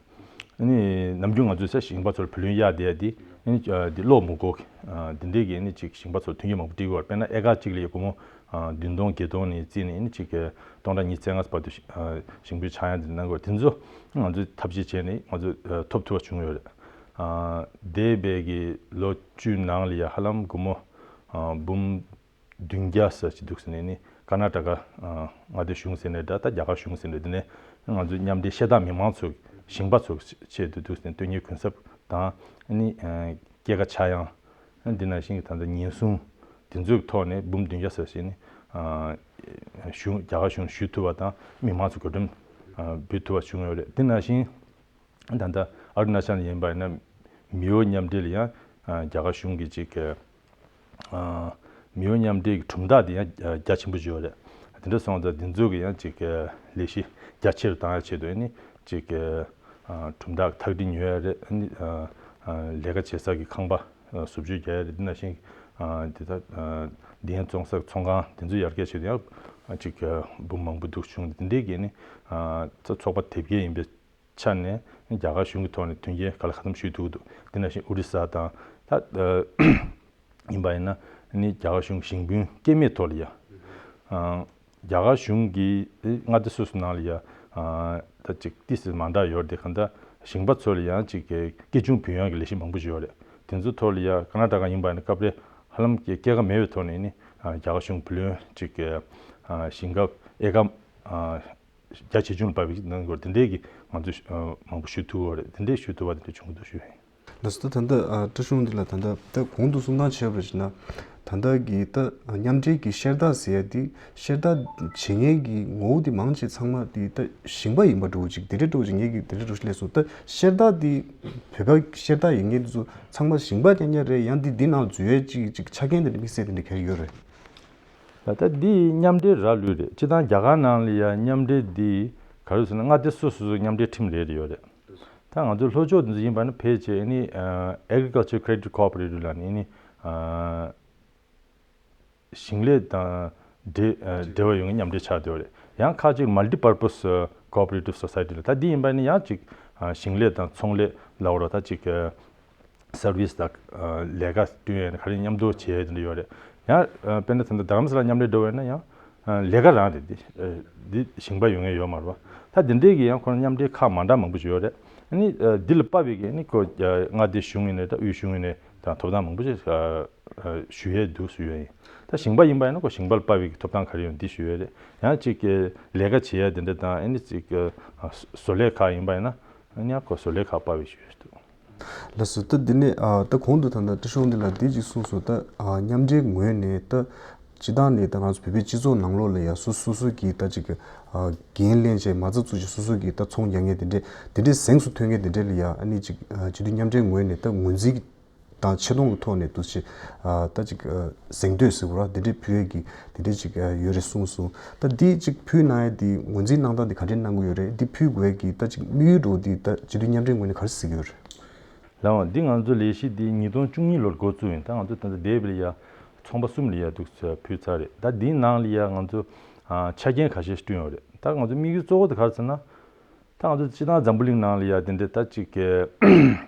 ཨ་ནི་ནམ་རྒྱུན་ང་ཚོས་ས་ཞིང་པ་ཚོར་བུ་ལོན་གཡར་བསྡད་ཡ་དེ་ཨ་ནི་ཨ་དེ་ཀློག་མི་དགོས། ཨ་དེ་འདྲས་ཀྱི་ཨ་ནི་ཅིག་ཞིང་པ་ཚོར་མཐུན་རྐྱེན་མང་པོ་སྒྲིག་གི་ཡོད་རེད། དཔེར་ན་ཨེ་ཀར་གཅིག་ལ་ཡ་སྒོར་མོ་ཨ་བདུན་སྟོང་བརྒྱད་སྟོང་ནས་བརྩིས་ནས་ཨ་ནི་ཅིག་ཨ་སྟོང་ཕྲག་ཉི་ཤུ་རྩ་ལྔ་བར་དུ་ཨ་ཞིང་ཕུལ་ཆག་ཡང་དེ་གནང་གི་ཡོད་རེད། དེ་ཚོ་ང་ཚོས་ཐབས་ཤེས་བྱས་ནས་ང་ཚོས་ཨ་ཐོབ་ཐུབ་པ་བྱུང་ཡོད་རེད། ཨ་འདས་པའི་གི་ལོ་བཅུའི་ནང་ལ་ཡ་ཧ་ལམ་སྒོར་མོ་ཨ་འབུམ་བདུན་བརྒྱ་ཙམ་ཅིག་འདུག་ཟེར་ནས་ནི་ཀར་ནཱ་ཊ་ཀ་ཨ་མངའ་སྡེ་གཞུང་ཟེར་ནས་འདྲ། ད་རྒྱ་གར་གཞུང་ཟེར་ནས་འདི་ནས་ང་ཚོའི་མཉམ་འབྲེལ་ཤེལ་ཐང་མི་མང་ཚོ་ཞིང་པ་ཚོ་ཆེད་དུ་འདུག་ཟེར་ནས་དོན་གཉེར་གུན་གསབ་དང་ནི་ཨ་སྐྱེད་ཀ་ཆག་ཡང་འདི་ནང་བཞིན་གྱི་ད་ལྟ་ཉེན་སྲུང་དེ་ཚོའི་ཐོག་ནས་འབུམ་བདུན་བརྒྱ་ཙམ་ཞིག་ནི་ཨ་གཞུང་རྒྱ་གར་གཞུང་ཞུ་ཐུབ་པ་དང་མི་མང་ཚོ་གོ་སྒྲིག་ཨ་འབུལ་ཐུབ་པ་བྱུང་ཡོད་རེད། འདི་ནང་བཞིན་ད་ལྟ་ཨ་རུ་ན་ཅལ་ཡིན་པ་ཡིན་ན་མེའོ་མཉམ་འབྲེལ་ལ་ཡང་ཨ་རྒྱ་གར་གཞུང་གིས་ཅིག་ཨ་མེའོ་མཉམ་འབྲེལ་གྱི་གྲུབ་མཐའ་དེ་ཡང་རྒྱ་ཆེན་པོ་ཡོད་རེད། དེ་འདྲ་སོང་ཙང་འདི་ཚོ་གི་ཡང་ཅིག་ལས་གཞི་རྒྱ་ཆེ་རུ་བཏང་ཡ་ཆེད་དུ་ནི་ཅིག་གྲུབ་མཐའ་ཐག་སྒྲིལ་ཉོ་ཡ་རེད། ནི་ལས་ཀ་བྱེད་ས་གི་ཁང་པ་བཟོ་བཅོས་རྒྱག་ཡ་རེད། འདི་ནང་བཞིན་དེ་ད་འདི་ཡང་བཙོང་ས་ཚོང་ཁང་དེ་ཚོ་ཡར་རྒྱས་ཆེད་དུ་ཡང་ཅིག་འབུམ་མང་པོ་འདུག་བྱུང་། འདི་འདྲའི་གི་ནི་ཚོགས་པ་དེབ་སྐྱེལ་ཡིན་པའི་ཆ་ནས་རྒྱ་གར་གཞུང་གི་ཐོག་ནས་མཐུན་རྐྱེན་ག་ལ་ག་ཙམ་ཞུ་ཐུབ་ཀྱི་འདུག་དེ་ནང་བཞིན་ཨོ་རི་ས་དང་ད་ཡིན་པ་ཡིན་ན་ནི་རྒྱ་གར་གཞུང་གི་ཞིང་ཕུན་སྐྱེད་མེད་ཐོག་ལ་ཡ་རྒྱ་གར་གཞུང་གི་མངའ་སྡེ་སོ་སོ་ནང་ལ་ཡ་ད་ཅིག་ཏི་སི་མ་འདྲ་ཡོད་རེད། དེ་ག་འདྲ་ཞིང་པ་ཚོ་ལ་ཡང་ཅིག་སྐྱེ་ཆུང་ཕུལ་ཡོང་གི་ལས་གཞི་མང་པོ་ཞིག་ཡོད་རེད། དེ་ཚོ་ཐོག་ལ་ཡ་ཀར་ནཱ་ཊ་ཀ་ཡིན་པ་ཡིན་ན་སྐབས་རེ་ཧ་ལམ་སྐྱེད་ཀ་མེད་པའི་ཐོག་ནས་ནི་རྒྱ་གར་གཞུང་བུ་ལོན་ཅིག་ཞིང་ཁ་ཨེ་ཀ་རྒྱ་ཆེ་ཆུང་ལ་དཔག་པའི་གནང་དགོས་དེ་འདྲའི་གི་ང་ཚོས་མང་པོ་ཞུ་ཐུབ་ཡོད་རེད། དེ་འདྲའི་ཞུ་ཐུབ་པ་དེ་འདྲ་བྱུང་གི་འདུག་ཞུ་ཡིན། ལགས་སོ། ད་ད་ལྟ་ཨ་བཀྲ་ཤིས་འདི་ལ་ད་ལྟ་ད་གོང་དུ་གསུང་སྟངས་བྱས་པ་ཞིག་ན་ད་ལྟ་གི་ད་མཉམ་འབྲེལ་གྱི་ཤེལ་ཐང་ཟེར་ཡ་དེ་ཤེལ་ཐང་བྱེད་མཁན་གྱི་ངོ་བོ་དེ་མང་ཆེ་ཚང་མ་དེ་ད་ཞིང་པ་ཡིན་པ་འདྲ་བོ་ཅིག་དེ་འདྲ་འདྲ་བོ་ཅིག་ངས་ཀྱི་དེ་འདྲ་འདྲ་བོ་ཞིག་སླེབས་སོང་། ད་ཤེལ་ཐང་དེ་བོད་པ་ཤེལ་ཐང་ཡིན་མཁན་དེ་ཚོ་ཚང་མ་ཞིང་པ་རྐྱང་རྐྱང་རེད། ཡང་དེ་འདི་ནང་འཛུལ་ཡས་ཅིག་ཅིག་ཆ་རྐྱེན་དེ་འདྲ་དམིགས་བསལ་དེ་འདྲ་ག་རེ་ཡོད་རེད། ད་ལྟ་འདི་མཉམ་འབྲེལ་རག་ལུས་རེད། སྤྱིར་བཏང་རྒྱ་གར་ནང་ལ་ཡ་མཉམ་འབྲེལ་འདི་ག་རེ་ཟེར་ན་མངའ་སྡེ་སོ་སོ་སོའི་མཉམ་འབྲེལ་ཁྲིམས་རེ་རེ་ཡོད་རེད། ད་ང་ཚོ་ལྷོ་ཕྱོགས་འདི་ཚོ་ཡིན་པ་ན་ཕལ་ཆེར་ཨ་ནི་ཨ་Agriculture Credit Cooperative ལབ་ནས་ཨ་ནི་ཨ་ཞིང་ལས་དང་འབྲེལ་ཨ་འབྲེལ་བ་ཡོད་མཁན་མཉམ་འབྲེལ་ཆགས་བསྡད་ཡོད་རེད། ཡང་ཁ་ཅིག་Multi Purpose Cooperative Society ལ་ད་འདི་ཡིན་པ་ནི་ཡང་ཅིག་ཨ་ཞིང་ལས་དང་ཚོང་ལས་ལབ་དགོས་རེད། ད་ཅིག་ཨ་service དང་ཨ་ལས་ཀ་སྐྲུན་ཡས་ག་རེ་མཉམ་དུ་བྱེད་ཡས་དེ་འདྲ་ཡོད་རེད། ཡང་ཨ་དཔེར་ན་ད་ལྟ་རྡ་རམ་ས་ལ་མཉམ་འབྲེལ་འགྲོ་བས་ན་ཡང་ཨ་ལས་ཀ་རང་རེད། འདི་ཨ་འདི་ཞིང་པ་ཡོད་མཁན་ཡོད་མ་རེད་པ། ད་འདི་འདྲའི་གི་ཡང་ཁོ་རང་མཉམ་འབྲེལ་ཁག་མ་འདྲ་མང་པོ་ཞིག་ཡོད་རེད། ཨ་ནི་ཨ་འདི་ལ་དཔག་པའི་གི་ཨ་ནི་ཁོ་ཨ་མངའ་སྡེ་གཞུང་ཡིན་ནའི་ད་དབུས་གཞུང་ཡིན་ནའི་དང་ཐོབ་ཐང་མང་པོ་ཞིག་ཨ་ཨ་ཞུ་ཡས་འདུག་ཞུ་ཡས་ཡིན། ད་ཞིང་པ་ཡིན་པ་ཡིན་ན་ཁོ་ཞིང་པ་ལ་དཔག་པའི་གི་ཐོབ་ཐང་ག་རེ་ཡོད་འདི་ཞུ་ཡས་རེད། ཡང་ཅིག་གི་ལས་ཀ་བྱེད་ཡས་དེ་འདྲ་དང་ཨ་ནི་ཅིག་ཨ་བཟོ་ལས་ཁག་ཡིན་པ་ཡིན་ན་ཨ་ནི་ཡང་ཁོ་བཟོ་ལས་ཁག་དཔག་པའི་ཞུ་ཡས་འདུག་ལགས་སོ། ད་འདི་ནས་ཨ་ད་གོང་དུ་ད་ལྟ་བཀྲ་ཤིས་འདི་ལ་འདི་ཅིག་གསུངས་སོང་། ད་ཨ་མཉམ་འབྲེལ་ངོས་ནས་ད་སྤྱི་བཏང་ནས་ད་ང་ཚོ་བོད་པའི་སྤྱི་ཚོགས་ནང་ལོགས་ལ་ཡ་སོ་སོ་སོ་གིས་ད་ཅིག་ཨ་འགན་ལེན་བྱས་མ་རྩ་བཙུགས་བྱས་སོ་སོ་གིས་ད་ཚོང་རྒྱག་མཁན་དེ་འདྲས་དེ་འདྲས་གཟེངས་སུ་ཐོན་མཁན་དེ་འདྲས་ལ་ཡ་ཨ་ནི་ཅིག་ཨ་སྤྱི་འཐུས་མཉམ་འབྲེལ་ངོས་ནས་ད་ངོས་འཛིན་དང་ཆེ་མཐོང་གི་ཐོག་ནས་འདུག་ཅེས་ཨ་ད་ཅིག་ཨ་གཟེངས་བསྟོད་ཟེར་དགོས་ར་དེ་འདྲས་ཕུལ་ཡས་ཀྱི་དེ་འདྲས་ཅིག་ཨ་ཡོད་རེད་གསུངས་སོང་། ད་འདི་ཅིག་ཕུལ་གནང་ཡས་འདི་ངོས་འཛིན་གནང་སྟངས་འདི་ག་འདྲས་གནང་གི་ཡོད་རེད། འདི་ཕུལ་དགོས་ཡས་ཀྱི་ད་ཅིག་དམིགས་ཡུལ་འདྲ་བོ་འདི་ད་སྤྱི་འཐུས་མཉམ་འབྲེལ་ངོས་ནས་ག་རེ་གཟིགས་ཀྱི་ཡོད་རེད། ལགས་འོང་། འདི་ང་ཚོ་ལས་གཞི་འདི་ཉིས་སྟོང་བཅུ་གཉིས་ལོར་འགོ་བཙུགས་ཡིན། ད་ང་ཚོ་ད་ལྟ་འདས་པ་ལ་ཡ་ཚོང་པ་གསུམ་ལ་ཡ་འདུག་ཕུལ་ཚར་རེད། ད་འདིའི་ནང་ལ་ཡ་ང་ཚོ་ཨ་ཆ་རྐྱེན་ཁ་ཤས་བསྐྲུན་ཡོད་རེད། ད་ང་ཚོ་དམིགས་ཡུལ་གཙོ་བོ་དེ་ག་རེ་ཟེར་ན། ད་ང་ཚོ་སྤྱིར་བཏང་འཛམ་བུ་གླིང་ནང་ལ་ཡ་དེ་འདྲའི་ད་ཅིག་གི་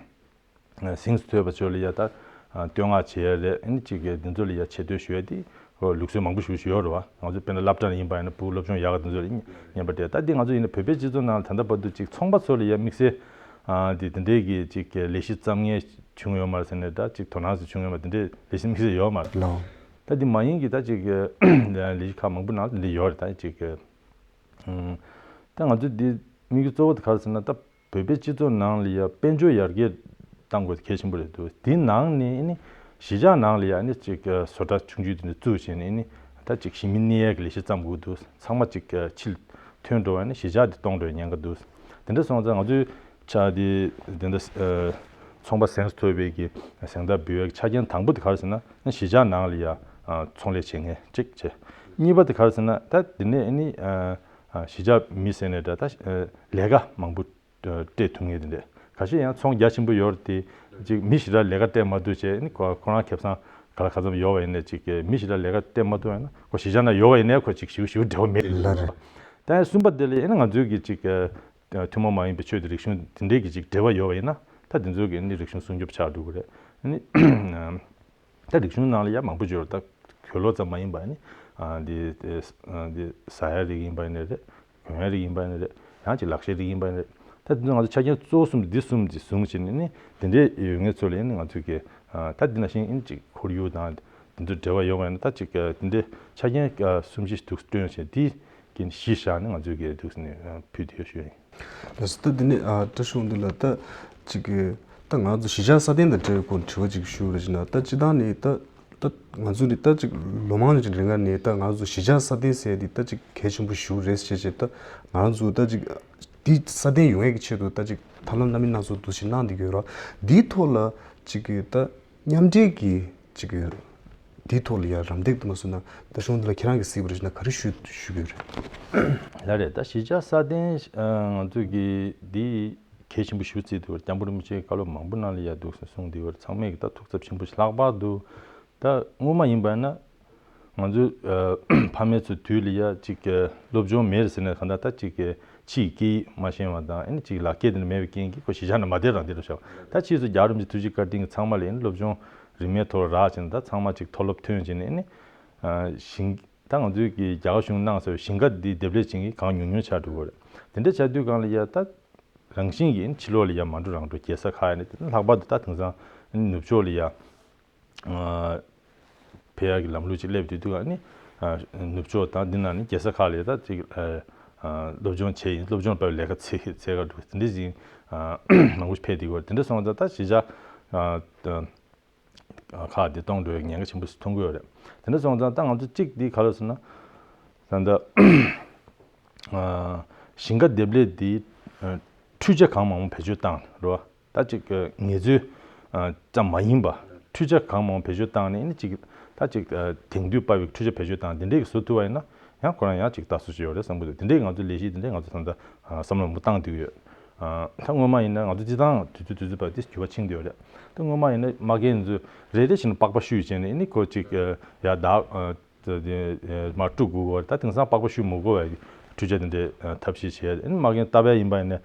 གཟེངས་སུ་ཐོན་པ་ཚོ་ལ་ཡ་ད་ཨ་བསྟོད་བསྔགས་བྱེད་ཡ་རེད། ཨ་ནི་ཅིག་གི་འདི་ཚོ་ལ་ཡ་ཆེ་བསྟོད་ཞུ་ཡ་དེ་ཁོ་ལུགས་སྲོལ་མང་པོ་ཞིག་ཡོད་རེད་བ། ང་ཚོ་དཔེར་ན་སློབ་གྲྭ་ནས་ཡིན་པ་ཡིན་ན་བུ་སློབ་སྦྱོང་ཡག་ག་དེ་ཚོ་ལ་ཡིན་པ་དེ། ད་འདི་ང་ཚོ་ཡིན་ན་བོད་པའི་སྤྱི་ཚོགས་ནང་ལ་ད་ལྟ་བར་དུ་ཅིག་ཚོང་པ་ཚོ་ལ་ཡ་དམིགས་བསལ་ཨ་དེ་དེ་འདྲའི་གི་ཅིག་གི་ལས་གཞི་བརྩམ་མཁན་བྱུང་ཡོད་མ་རེད་ཟེར་ནས་ད་ཅིག་དོ་སྣང་ཟེར་བྱུང་ཡོད་མ་རེད། དེ་འདྲའི་ལས་གཞི་དམིགས་བསལ་ཡོད་མ་རེད། ལགས། ད་འདི་མ་ཡིན་གི་ད་ཅིག་གི་ལས་གཞི་ཁག་མང་པོ་ནང་ལ་འདི་ཡོད་རེད། ད་ཅིག་གི་ཨུམ། ད་ང་ཚོ་འདི་དམིགས་ཡུལ་གཙོ་བོ་དེ་ག་རེ་ཟེར་ན། ད་བོད་པའི་སྤྱི་ཚོགས་ནང་ལ་ཡ་དཔལ་འབྱོར་ཡར་རྒྱས་གཏང་དགོས་དེ་གལ་ཆེན་པོ་རེད་འདུག་དེའི་ནང་ནས་ཨ་ནི་གཞིས་ཆགས་ནང་ལ་ཡ་ཨ་ནི་ཅིག་བཟོ་གྲྭ་ཆུང་ཆུང་དེ་འདྲ་བཙུགས་བྱས་ནས་ཨ་ནི་ ད་ཅིག་གཞིས་མི་གནས་ཡས་ཀྱི་ལས་གཞི་བརྩམས་དགོས་འདུག་ཚང་མ་ཅིག་ཕྱིར་ཐོན་འགྲོ་བ་ནི་གཞིས་ཆགས་དེ་སྟོངས་འགྲོ་བའི་ཉེན་ཁ་འདུག་དེ་འདྲ་སོང་ཙང་ང་ཚོའི་ཆ་དེ་དེ་འདྲ་ཚོང་པ་གཟེངས་སུ་ཐོན་པའི་གི་གཟེངས་རྟགས་འབུལ་བའི་ཆ་རྐྱེན་དང་པོ་དེ་ག་རེ་ཟེར་ན་གཞིས་ཆགས་ནང་ལ་ཡ་ཚོང་ལས་བྱེད་མཁན་གཅིག་བྱས། གཉིས་པ་དེ་ག་རེ་ཟེར་ན་ད་དེ་ནས་ནི་གཞིས་ཆགས་མི་ཟེར་ནས་འདྲ་ད་ལས་ཀ་མང་པོ་སྤྲད་ཐུབ་ངེས་དེ་འདྲས། ཁ་ཤས་ཡང་ཚོང་རྒྱ་ཆེན་པོ་ཡོད་རེད་དེ། ཅིག་མི་ཞེ་དྲག་ལས་ཀ་སྤྲད་མ་ཐུབ་བྱས་ནི་ཁོ་ཁོ་རང་ཁེ་བཟང་ག་ལ་ག་ཙམ་ཡོད་པ་ཡིན་ནའི་ཅིག་མི་ཞེ་དྲག་ལས་ཀ་སྤྲད་མ་ཐུབ་ཡིན་ན་ཁོ་གཞིས་ཆགས་ན་ཡོད་པ་ཡིན་ནའི་ཁོ་ཅིག་ཞེ་པོ་ཞེ་པོ་འབྲེལ་བ་མེད་ལ་རེད། ད་ཡང་གསུམ་པ་དེ་ལ་ཡིན་ན་ང་ཚོའི་གི་ཅིག་ཐུན་མོང་མ་ཡིན་པའི་ཆོས་དང་རིག་གཞུང་དེ་འདྲས་ཀྱི་ཅིག་འབྲེལ་བ་ཡོད་པ་ཡིན་ན་ད་དེ་ཚོའི་གི་ནི་རིག་གཞུང་སྲུང་སྐྱོབ་ཆགས་འགྲོ་གི་རེད། ནི། ད་རིག་གཞུང་ནང་ལ་ཡང་མང་པོ་ཡོད་རེད། ད་གོས་ལོག་ཙམ་མ་ཡིན་པ་ནི་ཨ་འདི་འདི་ཟ་ཡ་རིགས་ཡིན་པ་ཡིན་ནའི་རེད། གོན་ཡ་རིགས་ཡིན་པ་ཡིན་ནའི་རེད། ཡང་ཅིག་ལག་ཤེས་རིགས་ཡིན་པ་ཡིན་ནའི་རེད། ད་འདི་ཚོ་ང་ཚོ་ཆ་རྐྱེན་གཙོ་བོ་གསུམ་འདི་གསུམ་གྱིས་བཟུང་བྱས་ནས་ནི་འདི་འདྲའི་ཡོད་མཁན་ཚོ་ལ་ཡིན་ན་ང་ཚོས་ཀྱི་ད་འདི་ནང་བཞིན་ཡིན་ཅིག་ཁོར་ཡུག་དང་འདི་ཚོ་འབྲེལ་བ་ཡོད་པ་ཡིན་ན་ད་ཅིག་འདི་འདྲའི་ཆ་རྐྱེན་གསུམ་བཞི་འདུག་བསྐྲུན་བྱས་འདི་གི་གཞི་བཞག་ནས་ང་ཚོས་ཀྱི་འདུག་ནས་ཕུལ་དུ་ཡོད་ཞུ་ཡིན། ལགས་སོ། ད་འདི་ནས་ཨ་བཀྲ་ཤིས་དབང་འདུས་ལགས། ད་ཅིག་གི་ད་ང་ཚོ་གཞིས་ཆགས་སྲ་བརྟན་དང་འབྲེལ་བའི་སྐོར་དྲི་བ་ཅིག་ཞུ་རེ་བྱས་ན། ད་སྤྱིར་བཏང་ནས་ད་ད་ང་ཚོ་ནི་ད་ཅིག་ལོ་མང་ཅིག་རིང་ག་ནས་ད་ང་ཚོ་གཞིས་ཆགས་སྲ་བརྟན་ཟེར་དེ་ད་ཅིག་གལ་ཆེན་པོ་ཞིག་རེད་ཟེར་བྱས། ད་ང་ཚོ་ད་ཅིག་འདི་སྲ་བརྟན་ཡོང་ཡས་ཀྱི་ཆེད་དུ་ད་ཅིག་ཐབས་ལམ་སྣ་མིན་སྣ་ཚོགས་འདུ་ཞིག་གནང་བསྡད་ཀྱི་ཡོད་ར། འདིའི་ཐོག་ལ་ཅིག་གི་ད་མཉམ་འབྲེལ་གྱི་ཅིག་གི་འདིའི་ཐོག་ལ་ཡ་རམ་འདེགས་དུ་མ་སོང་ན་ད་ཤོང་འདི་ལ་ཁྱེད་རང་གིས་གཟིགས་པ་རེད་ན་ག་རེ་ཞུ་ཞུ་གི་ཡོད་རེད། ལགས་རེད། ད་གཞིས་ཆགས་སྲ་བརྟན་ང་ཚོ་གི་འདི་གལ་ཆེན་པོ་ཞེ་པོ་བརྩིས་འདུག་སྐྱབས་མགོན་རིན་པོ་ཆེས་བཀའ་སློབ་མང་པོ་གནང་ལ་ཡ་འདུག་གསུངས་འདུག་ཚང་མས་གི་ད་ཐུགས་འཚབ་ཆེན་པོ་ཞིག་ལྷག་པར་དུ་ད་སྔོན་མ་ཡིན་པ་ན་ང་ཚོའི་ཕ་མེས་ཚོ་དུས་ལ་ཡ་ཅིག་སློབ་སྦྱོང་མེད་ཟེར་ནས་གང་ལྟར་ད་ཅིག་ཕྱིའི་སྐད་ཡིག་མ་ཤེས་པ་དང་ཨ་ནི་ཅིག་ལག་སྐྱེས་དེ་འདྲ་མེད་པའི་རྐྱེན་གྱིས་ཁོ་གཞིས་ཆགས་ནང་མ་བསྡད་རང་བསྡད་འགྲོ་ཤག་ད་ཕྱིས་སུ་རྒྱལ་བ་རིན་པོ་ཆེ་ཐུགས་རྗེ་བཀའ་དྲིན་གྱིས་ཚང་མ་ལ་ཨ་ནི་སློབ་སྦྱོང་རིན་མེད་ཐོག་ལ་རག་བྱས་ནས་ད་ཚང་མ་ཅིག་མཐོ་སློབ་ཐོན་བྱས་ནས་ཨ་ནི་ཞིང་ད་ང་ཚོའི་གི་རྒྱ་གར་གཞུང་གནང་ཟེར་བའི་ཞིང་ཁ་འདི་འདེབས་ལས་བྱེད་མཁན་གང་ཉུང་ཉུང་ཆགས་འགྲོ་གི་རེད། དེ་འདྲ་ཆགས་དུས་སྒང་ལ་ཡ་ད་རང་བཞིན་གྱིས་ཕྱི་ལོགས་ལ་ཡ་མ་འགྲོ་རང་འགྲོ་རྒྱལ་ས་ཁག་ཡ་ནས་དེ་ལྷག་པར་དུ་ད་དེང་སང་ནུབ་ཕྱོགས་ལ་ཡ་ཕེབས་ཡག་གི་ལམ་ལུགས་ཅིག་སླེབས་དུས་དུས་ཨ་ནི་ནུབ་ཕྱོགས་དང་འདི་ནང་ནི་རྒྱལ་ས་ཁག་ལ་ཡ་ད་ཅིག་སློབ་སྦྱོང་བྱས་ཡིན། སློབ་སྦྱོང་སྤེལ་བའི་ལས་ཀ་འཚོལ་འཚོལ་ག་འགྲོ་དེ་འདྲ་ཞིག་མང་པོ་ཕེབས་དུས་དེ་འདྲ་སོང་ཙང་ད་གཞིས་ཆགས་ཁག་འདི་སྟོངས་འགྲོ་བའི་ཉེན་ཁ་ཆེན་པོ་ཞིག་མཐོང་གི་ཡོད་རེད། དེ་འདྲ་སོང་ཙང་ད་ང་ཚོ་གཅིག་འདི་ག་རེ་ཟེར་ན། ད་ལྟ་ཞིང་ཁ་འདེབས་ལས་འདི་འཕྲུལ་ཆས་གང་མང་མང་བེད་སྤྱོད་བཏང་རེད་བ། ད་ཅིག་ངལ་རྩོལ་ཙམ་མ་ཡིན་པ་འཕྲུལ་ཆས་གང་མང་མང་བེད་སྤྱོད་བཏང་ནས་ནི་ཅིག་ད་ཅིག་དེང་དུས་པ་བའི་འཕྲུལ་ཆས་བེད་སྤྱོད་བཏང་དེ་འདྲས་ཀྱི་བཟོ་ཐུབ་པ་ཡིན་ན་ཡང་ཁོ་རང་ཡང་ཅིག་ལྟ་ཚུལ་ཞིག་ཡོད་རེད་བསམ་གྱི་འདུག་དེ་འདྲས་ཀྱི་ང་ཚོ་ལས་གཞི་དེ་འདྲས་ང་ཚོ་ད་ལྟ་བསམ་བློ་མང་པོ་བཏང་བསྡད་ཀྱི་ཡོད། ད་སྔོན་མ་ཡིན་ན་ང་ཚོ་སྤྱིར་བཏང་དུས་ཚོད་དུས་ཚོད་བར་དེ་འགྱུར་བ་ཕྱིན་བསྡད་ཡོད་རེད། ད་སྔོན་མ་ཡིན་ན་མ་རྒན་ཚོས་རེ་རེ་བཞིན་པགས་པ་བཤུས་བྱས་ནས་ནི་ཁོ་ཅིག་ཡ་ད། དེ་མར་དཀྲུག་དགོས་ཀྱི་ད་དེང་སང་པགས་པ་བཤུ་མི་དགོས་པའི་འཕྲུལ་ཆས་དེ་འདྲའི་ཐབས་ཤེས་བྱས་ཨ་ནི་མ་རྒན་ལྟ་བས་ཡིན་པ་ཡིན་ན་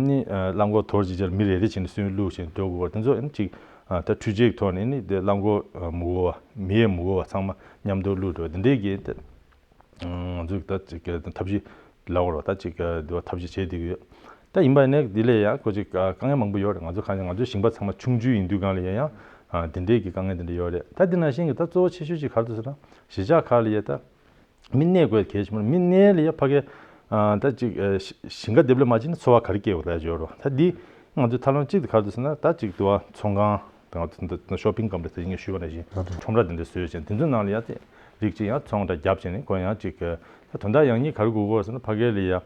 ནི་རླངས་འཁོར་དོར་ཅིག་ཅར་མི་རེ་རེ་བྱས་ནས་སུན་བླུགས་བྱས་འགྲོ་དགོས་དེ་ཚོ་ཨ་ནི་ཅིག་ད་འཕྲུལ་ཆས་ཀྱི་ཐོག་ནས་ནི་དེ་རླངས་འཁོར་མི་དགོས་པ་མི་ཡས་མི་དགོས་པ་ཚང་མ་མཉམ་དུ་བླུགས་འགྲོ་དེ་འདྲའི་གི་ང་ཚོས་ད་ཅིག་ཐབས་ཤེས་ལབ་དགོས་རེད་ད་ཅིག་དེ་བ་ཐབས་ཤེས་བྱས་བསྡད་ཀྱི་ཡོད། ད་ཡིན་པ་ནས་འདི་ལས་ཡང་ཁོ་ཅིག་དཀའ་ངལ་མང་པོ་ཡོད་རེད། ང་ཚོ་གང་ཡིན་ང་ཚོའི་ཞིང་པ་ཚང་མ་ཆུང་ཆུང་ཡིན་དུས་སྒང་ལ་ཡང་ཡང་དེ་འདྲའི་གི་དཀའ་ངལ་དེ་འདྲ་ཡོད་རེད། ད་འདི་ནང་བཞིན་གྱི་ད་གཙོ་བོ་ཆེ་ཤོས་ཅིག་ག་རེ་འདུག་ཟེར་ན་གཞིས་ཆགས་ཁག་ལ་ཡ་ད་མི་གནས་དགོས་གལ་ཆེན་པོ་རེད། མི་གནས་ལ་ཡ་ཕ་གི་ད་ཅིག་ཞིང་ཁ་འདེབས་ལས་མ་བྱས་ན་འཚོ་བ་ག་རེ་སྐྱེལ་དགོས་རེད་ཡོད་རོ། ད་འདི་ང་ཚོའི་ཐབས་ལམ་གཅིག་དེ་ག་རེ་འདུག་ཟེར་ན་ད་ཅིག་དུ་བ་ཚོང་ཁང་དང་ང་ཚོ་ཤོ་པིང་ཀོམ་པེ་ལེགས་ཞེས་ཞུས་པ་ནང་བཞིན་ཁྲོམ་ར་དེ་འདྲ་བཟོས་བྱས་དེ་ཚོའི་ནང་ལ་ཡ་དེ་རིགས་ཅིག་ཡང་ཚོང་ར་རྒྱབ་བྱས་ནས་ཁོ་ཡང་ཅིག་ད་དོན་དག་ཡང་སྙིང་ག་རེ་དགོས་དགོས་ཟེར་ན་ཕ་གི་ལ་ཡ།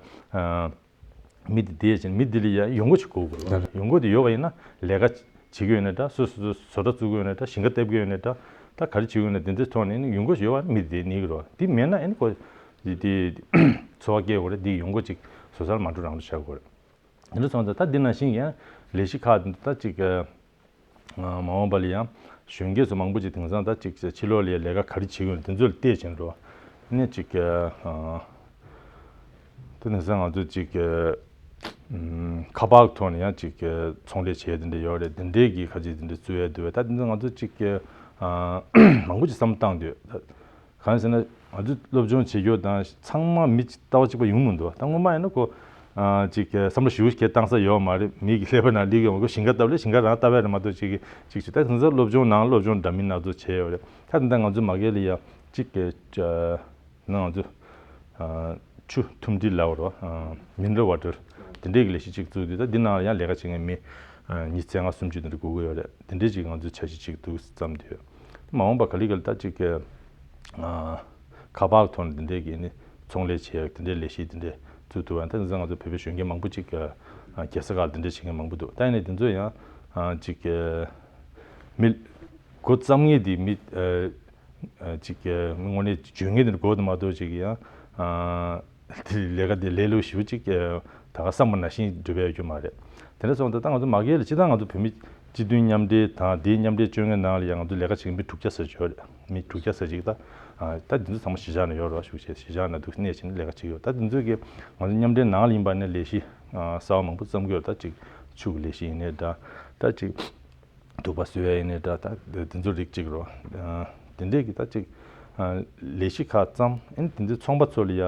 མི་འདི་བསྡད་ཅིང་མི་འདི་ལ་ཡ་ཡོང་སྒོ་ཅིག་དགོས་དགོས་རེད། ཡོང་སྒོ་དེ་ཡོད་པ་ཡིན་ན་ལས་ཀ་བྱེད་ཀྱི་ཡོད་ནའི་འདྲ་སོ་སོ་བཟོ་གྲྭ་བཙུགས་ཀྱི་ཡོད་ནའི་འདྲ་ཞིང་ཁ་འདེབས་ཀྱི་ཡོད་ནའི་འདྲ་ད་ག་རེ་བྱེད་ཀྱི་ཡོད་ནའི་དེ་འདྲའི་ཐོག་ནས་ནི་ཡོང་སྒོ་ཞིག་ཡོད་པ་མི་དེ་གནས་ཀྱི་རེད། དེ་མེད་ན་ཨ་ནི་ཁོ་དེ་དེ་འཚོ་བ་སྐྱེལ་དགོས་རེད། དེ་ཡོང་སྒོ་ཅིག་བཟོ་གྲྭར་མ་འགྲོ་རང་འགྲོ་བྱ་དགོས་རེད། དེ་འདྲ་སོང་ཙང་ད་འདི་ནང་བཞིན་ཡང་ལས་གཞི་ཁག་འདི་ད་ཅིག་མ་འོངས་པ་ལ་ཡང་གཞོན་སྐྱེས་ཚོ་མང་པོ་ཅིག་དེང་སང་ད་ཅིག་ཕྱི་ལོགས་ལ་ལས་ཀ་ག་རེ་བྱེད་ཀྱི་ཡོད་དེ་ཚོ་ལ་བལྟས་བྱས་འགྲོ་ནས་ཅིག་ད་དེང་སང་ང་ཚོ་ཅིག་ཁ་པར་ཐོག་ནས་ཡང་ཅིག་ཚོང་ལས་བྱས་དེ་འདྲ་ཡོད་རེད། དེ་འདྲའི་གི་ཁ་ཅིག་དེ་འདྲ་བཙུགས་ཡ་འདུག་བས། ད་དེང་སང་ང་ཚོ་ཅིག་མང་པོ་ཅིག་བསམ་བཏང་འདུག་གང་ཟེར་ན་ང་ཚོས་སློབ་སྦྱོང་བྱེད་རྒྱུ་དང་ཚང་མ་མི་ལྟ་བ་གཅིག་པ་ཡོང་མི་འདུག་ད་སྔོན་མ་ཡིན་ན་ཁོ་ཅིག་བསམ་བློ་ཞེ་པོ་ཞིག་བཏང་ས་ཡོད་མ་རེད། མི་གི་ཀླད་པ་ནང་སླེབས་ཡོང་མ་ཁོ་ཞིང་ཁ་བཏབ་ལས་ཞིང་ཁ་རང་བཏབ་ཡ་རེད་མ་གཏོགས་ཅིག་གི་ཅིག་ཅིག་ད་དེང་སང་སློབ་སྦྱོང་ནང་སློབ་སྦྱོང་འདྲ་མིན་སྣ་ཚོགས་བྱས་ཡོད་རེད། ད་ད་ང་ཚོ་མ་གི་ལ་ཡ་གཅིག་གི་ནང་ང་ཚོ་ཆུ་འཐུང་འདྲི་ལབ་རོ། མིན་རལ་ཝ་ཊར་དེ་འདྲའི་གི་ལས་གཞི་གཅིག་བཙུགས་དུས་ད་འདི་ནང་ལ་ཡང་ལས་ཀ་བྱེད་མཁན་མི་ཉི་ཤུ་རྩ་ལྔ་སུམ་ཅུ་དེ་འདྲ་དགོས་ཀྱི་ཡོད་རེད། དེ་འདྲའི་ཅིག་ང་ཚོས་འཆར་གཞི་གཅིག་འདུག་བརྩམས་དུས་མ་འོངས་པ་ག་ལེ་ག་ལེ་ད་ཅིག་གི་ ཁ་པར་ཐོག་ནས་དེ་འདྲའི་གི་ནི་ཚོང་ལས་བྱེད་ཡག་དེ་འདྲའི་ལས་གཞི་དེ་འདྲའི་བཙུགས་ཐུབ་པ་ཡིན་ད་ང་ཚོ་བོད་པའི་གཞོན་སྐྱེས་མང་པོ་ཅིག་ག་རྒྱལ་ས་ཁག་ལ་དེ་འདྲའི་བྱེད་མཁན་མང་པོ་འདུག་ད་ཡིན་ནའི་དེ་ཚོ་ཡང་ཅིག་མི་འགོ་བརྩམས་མཁན་དེ་མི་ཅིག་དངོས་གནས་འཇོན་མཁན་དེ་འདྲ་དགོས་དེ་མ་གཏོགས་ཅིག་ཡང་ལས་ཀ་དེ་ལས་སླ་པོ་ཞེ་པོ་ཅིག་ད་ག་བསམ་པ་ནང་བཞིན་འགྲུབ་པའི་རྒྱུ་མ་རེད། དེ་འདྲ་སོང་ཙང་ད་ང་ཚོ་མ་གི་ལ་སྤྱིར་བཏང་ང་ཚོ་བོད་མི་སྤྱི་མཐུན་མཉམ་འབྲེལ་དང་དེའི་མཉམ་འབྲེལ་བཅོ་ལྔའི་ནང་ལ་ཡང་ང་ཚོ་ལས་ཀ་བྱེད་མཁན་མི་དྲུག་བརྒྱ་ཙམ་ཅིག་ཡོད་རེད། མི་དྲུག་བརྒྱ་ཙམ་ཅིག་ད་ད་འདི་ཚོ་ཚང་མ་གཞིས་ཆགས་ནང་ཡོད་རེད་བ། ཤུགས་ཆེ་གཞིས་ཆགས་ནང་འདུག་གནས་བྱས་ནས་ལས་ཀ་བྱེད་ཀྱི་ཡོད། ད་འདི་ཚོ་གི་ང་ཚོ་མཉམ་འབྲེལ་ནང་ལ་ཡིན་པ་ནས་ལས་གཞི་གསར་པ་མང་པོ་བརྩམས་ཀྱི་ཡོད། ད་ཅིག་ཆུ་གི་ལས་གཞི་ཡིན་ནའི་འདྲ། ད་ཅིག་དུག་པ་བཟོ་ཡ་ཡིན་ནའི་འདྲ། ད་དེ་ཚོ་རིགས་གཅིག་རོ། དེ་འདྲས་ཀྱི་ད་ཅིག་ལས་གཞི་ཁག་བརྩམས་ཨེ་ནི་དེ་ཚོའི་ཚོང་པ་ཚོ་ལ་ཡ་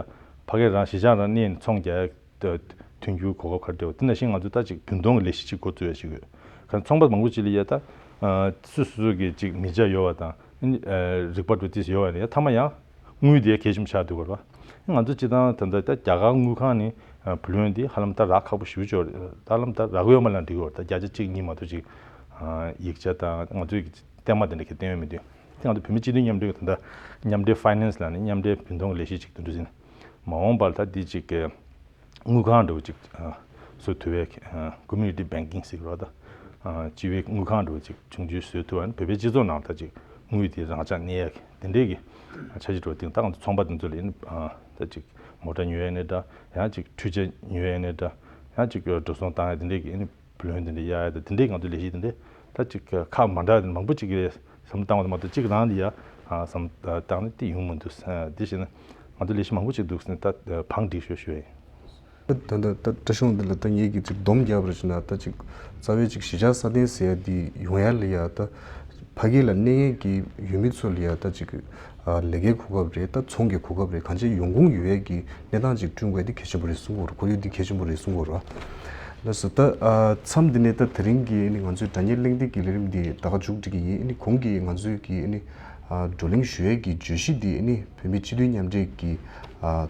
ཕ་གི་རང་གཞིས་ཆགས་རང་གནས་ནས་ཚོང་རྒྱག་ཡ་མཐུན་འགྱུར་གོ་སྐབས་ག་རེ་སྤྲད་པ་དེ་ནང་བཞིན་ང་ཚོ་ད་ཅིག་བུན་གཏོང་གི་ལས་གཞི་ཅིག་འགོ་བཙུགས་ཡ་ཞིག་ཡོད། ག་ཚོང་པ་མང་པོ་ཅིག་ལ་ཡ་ད་སུ་སུ་གི་ཅིག་མི་ཆ་ཡོད་པ་དང་ཨེ་ནི་རིག་པ་འགྲོ་དུས་ཡོད་པ་ཡིན་ན་ཡ་མཐའ་མ་ཡང་དངུལ་དེ་གལ་ཆེན་པོ་ཆགས་འདུག་ག་རེད་བ། ང་ཚོ་སྤྱིར་བཏང་ད་ལྟ་རྒྱ་གར་དངུལ་ཁང་ནས་བུ་ལོན་འདི་ཧ་ལམ་ད་རག་ཁག་པོ་ཞེ་པོ་ཅིག་ཡོད་རེད། ད་ཧ་ལམ་ད་རག་གི་ཡོད་མ་རེད་ལབ་འགྲིག་གི་ཡོད་རེད། ད་བརྒྱ་ཆ་གཅིག་གཉིས་མ་གཏོགས་ཅིག་ཡིག་ཆ་དང་ང་ཚོའི་གཏའ་མ་དེ་འདྲ་གི་བཏོན་ཡོད་མི་འདུག་དེ་ང་ཚོ་བོད་མི་སྤྱི་མཐུན་མཉམ་འབྲེལ་གྱི་ད་ལྟ་མཉམ་འབྲེལ་ཕའི་ནན་སི་ལབ་ནས་མཉམ་འབྲེལ་བུན་གཏོང་གི་ལས་གཞི་ཅིག་ཏུ་འགྲོ་ཟིན། མ་འོངས་པར་ད་འདི་ཅིག་གི་དངུལ་ཁང་འདྲ་བོ་ཅིག་བཟོ་ཐུབ་པའི་community banking་ཟེར་གི་རེད་བ། ད་སྤྱི་པའི་དངུལ་ཁང་འདྲ་བོ་ཅིག་ཆུང་ཆུང་བཟོ་ཐུབ་པ་ནི་བོད་པའི་སྤྱི་ཚོགས་ནང་ད་ཅིག་དངུལ་དེ་རང་འཇགས་གནས་ཡ་གི་དེ་འདྲའི་གི་འཆར་གཞི་འདྲ་བོ་བཏིང་ད་ང་ཚོ་ཚོང་པ་དེ་ཚོ་ལ་ཡིན་ད་ཅིག་མོ་ཊ་ཉོ་ཡ་ནས་འདྲ། ཡང་ཅིག་འཕྲུལ་ཆས་ཉོ་ཡ་ནས་འདྲ། ཡང་ཅིག་འགྲོ་སོང་བཏང་ཡ་དེ་འདྲའི་གི་ཨ་ནི་བུ་ལོན་དེ་འདྲ་གཡར་ཡ་ད་དེ་འདྲའི་ང་ཚོའི་ལས་གཞི་དེ་འདྲའི་ད་ཅིག་ཁག་མ་འདྲ་མང་པོ་ཅིག་གི་བསམ་བློ་བཏང་བ་དང་མ་གཏོགས་གཅིག་རང་ལ་ཡ་བསམ་བཏང་ནས་དེ་ཡོང་མི་འདུག་དེ་བྱས་ན་ང་ཚོ་ལས་གཞི་མང་པོ་ཅིག་འདུག་ཟེར་ནས་ད་བང་སྒྲིག་ཤོག་ཞུ་ཡ་ཡིན། ད་ད་ད་བཀྲ་ཤིས་དབང་འདུས་ལ་ད་ངེད་ཀྱིས་ཅིག་སྡོམ་རྒྱབ་པ་རེད་ཟེར་ན་ད་ཅིག་རྩ་བའི་ཅིག་གཞིས་ཆགས་སྲ་བརྟན་ཟེར་ཡ་འདི་ཡོང་ཡ་ལ་ཡ་ད་ཕ་གི་ལ་གནས་ཡས་ཀྱི་ཡུལ་མི་ཚོ་ལ་ཡ་ད་ཅིག་ལས་ཀའི་གོ་སྐབས་རེད། ད་ཚོང་གི་གོ་སྐབས་རེད། གང་ཅི་ཡོང་ཁུངས་ཡོད་ཡས་ཀྱི་གནས་སྟངས་ཅིག་བསྐྲུན་དགོས་འདི་གལ་ཆེན་པོ་རེད་གསུང་གི་ཡོད་རེད། ཁོར་ཡུག་འདི་གལ་ཆེན་པོ་རེད་གསུང་གི་ཡོད་རེད། ལགས་སོ། ད་མཚམས་འདི་ནས་ད་དེ་རིང་གི་ང་ཚོའི་དྲ་བརྙན་གླེང་སྟེགས་ཀྱི་ལས་རིམ་འདི་ད་ག་མཇུག་སྒྲིལ་གྱི་ཡིན། ཨ་ནི་གོང་གི་ང་ཚོའི་གི་ཨ་ནི་བགྲོ་གླེང་ཞུ་ཡས་ཀྱི་བརྗོད་གཞི་འདི་ཨ་ནི་བོད་མི་སྤྱི་མཐུན་མཉམ་འབྲེལ་གྱི་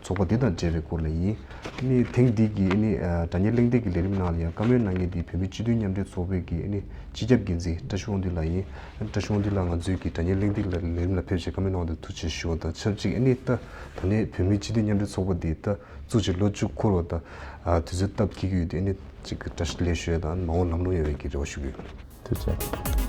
ཚོགས་པ་འདི་དང་འབྲེལ་བའི་སྐོར་ལ་ཡིན། ཨ་ནི་ཐེངས་འདི་གི་ཨ་ནི་དྲ་བརྙན་གླེང་སྟེགས་ཀྱི་ལས་རིམ་ནང་ལ་ཡང་བཀའ་མོལ་གནང་མཁན་འདི་བོད་མི་སྤྱི་མཐུན་མཉམ་འབྲེལ་ཚོགས་པའི་གི་ཨ་ནི་སྤྱི་ཁྱབ་འགན་འཛིན་བཀྲ་ཤིས་དབང་འདུས་ལགས་ཡིན། བཀྲ་ཤིས་དབང་འདུས་ལགས་ང་ཚོའི་གི་དྲ་བརྙན་གླེང་སྟེགས་ལ་ལས་རིམ་ལ་ཕེབས་བྱས་བཀའ་མོལ་གནང་བ་དང་ཐུགས་རྗེ་ཆེ་ཞུ་བ་དང་ཆབས་ཅིག་ཨ་ནི་ད་ད་ནས་བོད་མི་སྤྱི་མཐུན་མཉམ་འབྲེལ་ཚོགས་པ་འདི་ད་བཙུགས་བྱས་ལོ་བཅུ་འཁོར་བ་དང་དུས་ཚོད་སྟབས་འཁེལ་གྱི་ཡོད་དུས་ཨ་ནི་ཅིག་གི་བཀྲ་ཤིས་བདེ་ལེགས་ཞུ་ཡས་དང་མ་འོངས་ལམ་ལྷོང་ཡོང་བའི་གི་རེ་བ་ཞུ་གི་ཡོད། ཐུགས་རྗེ་ཆེ།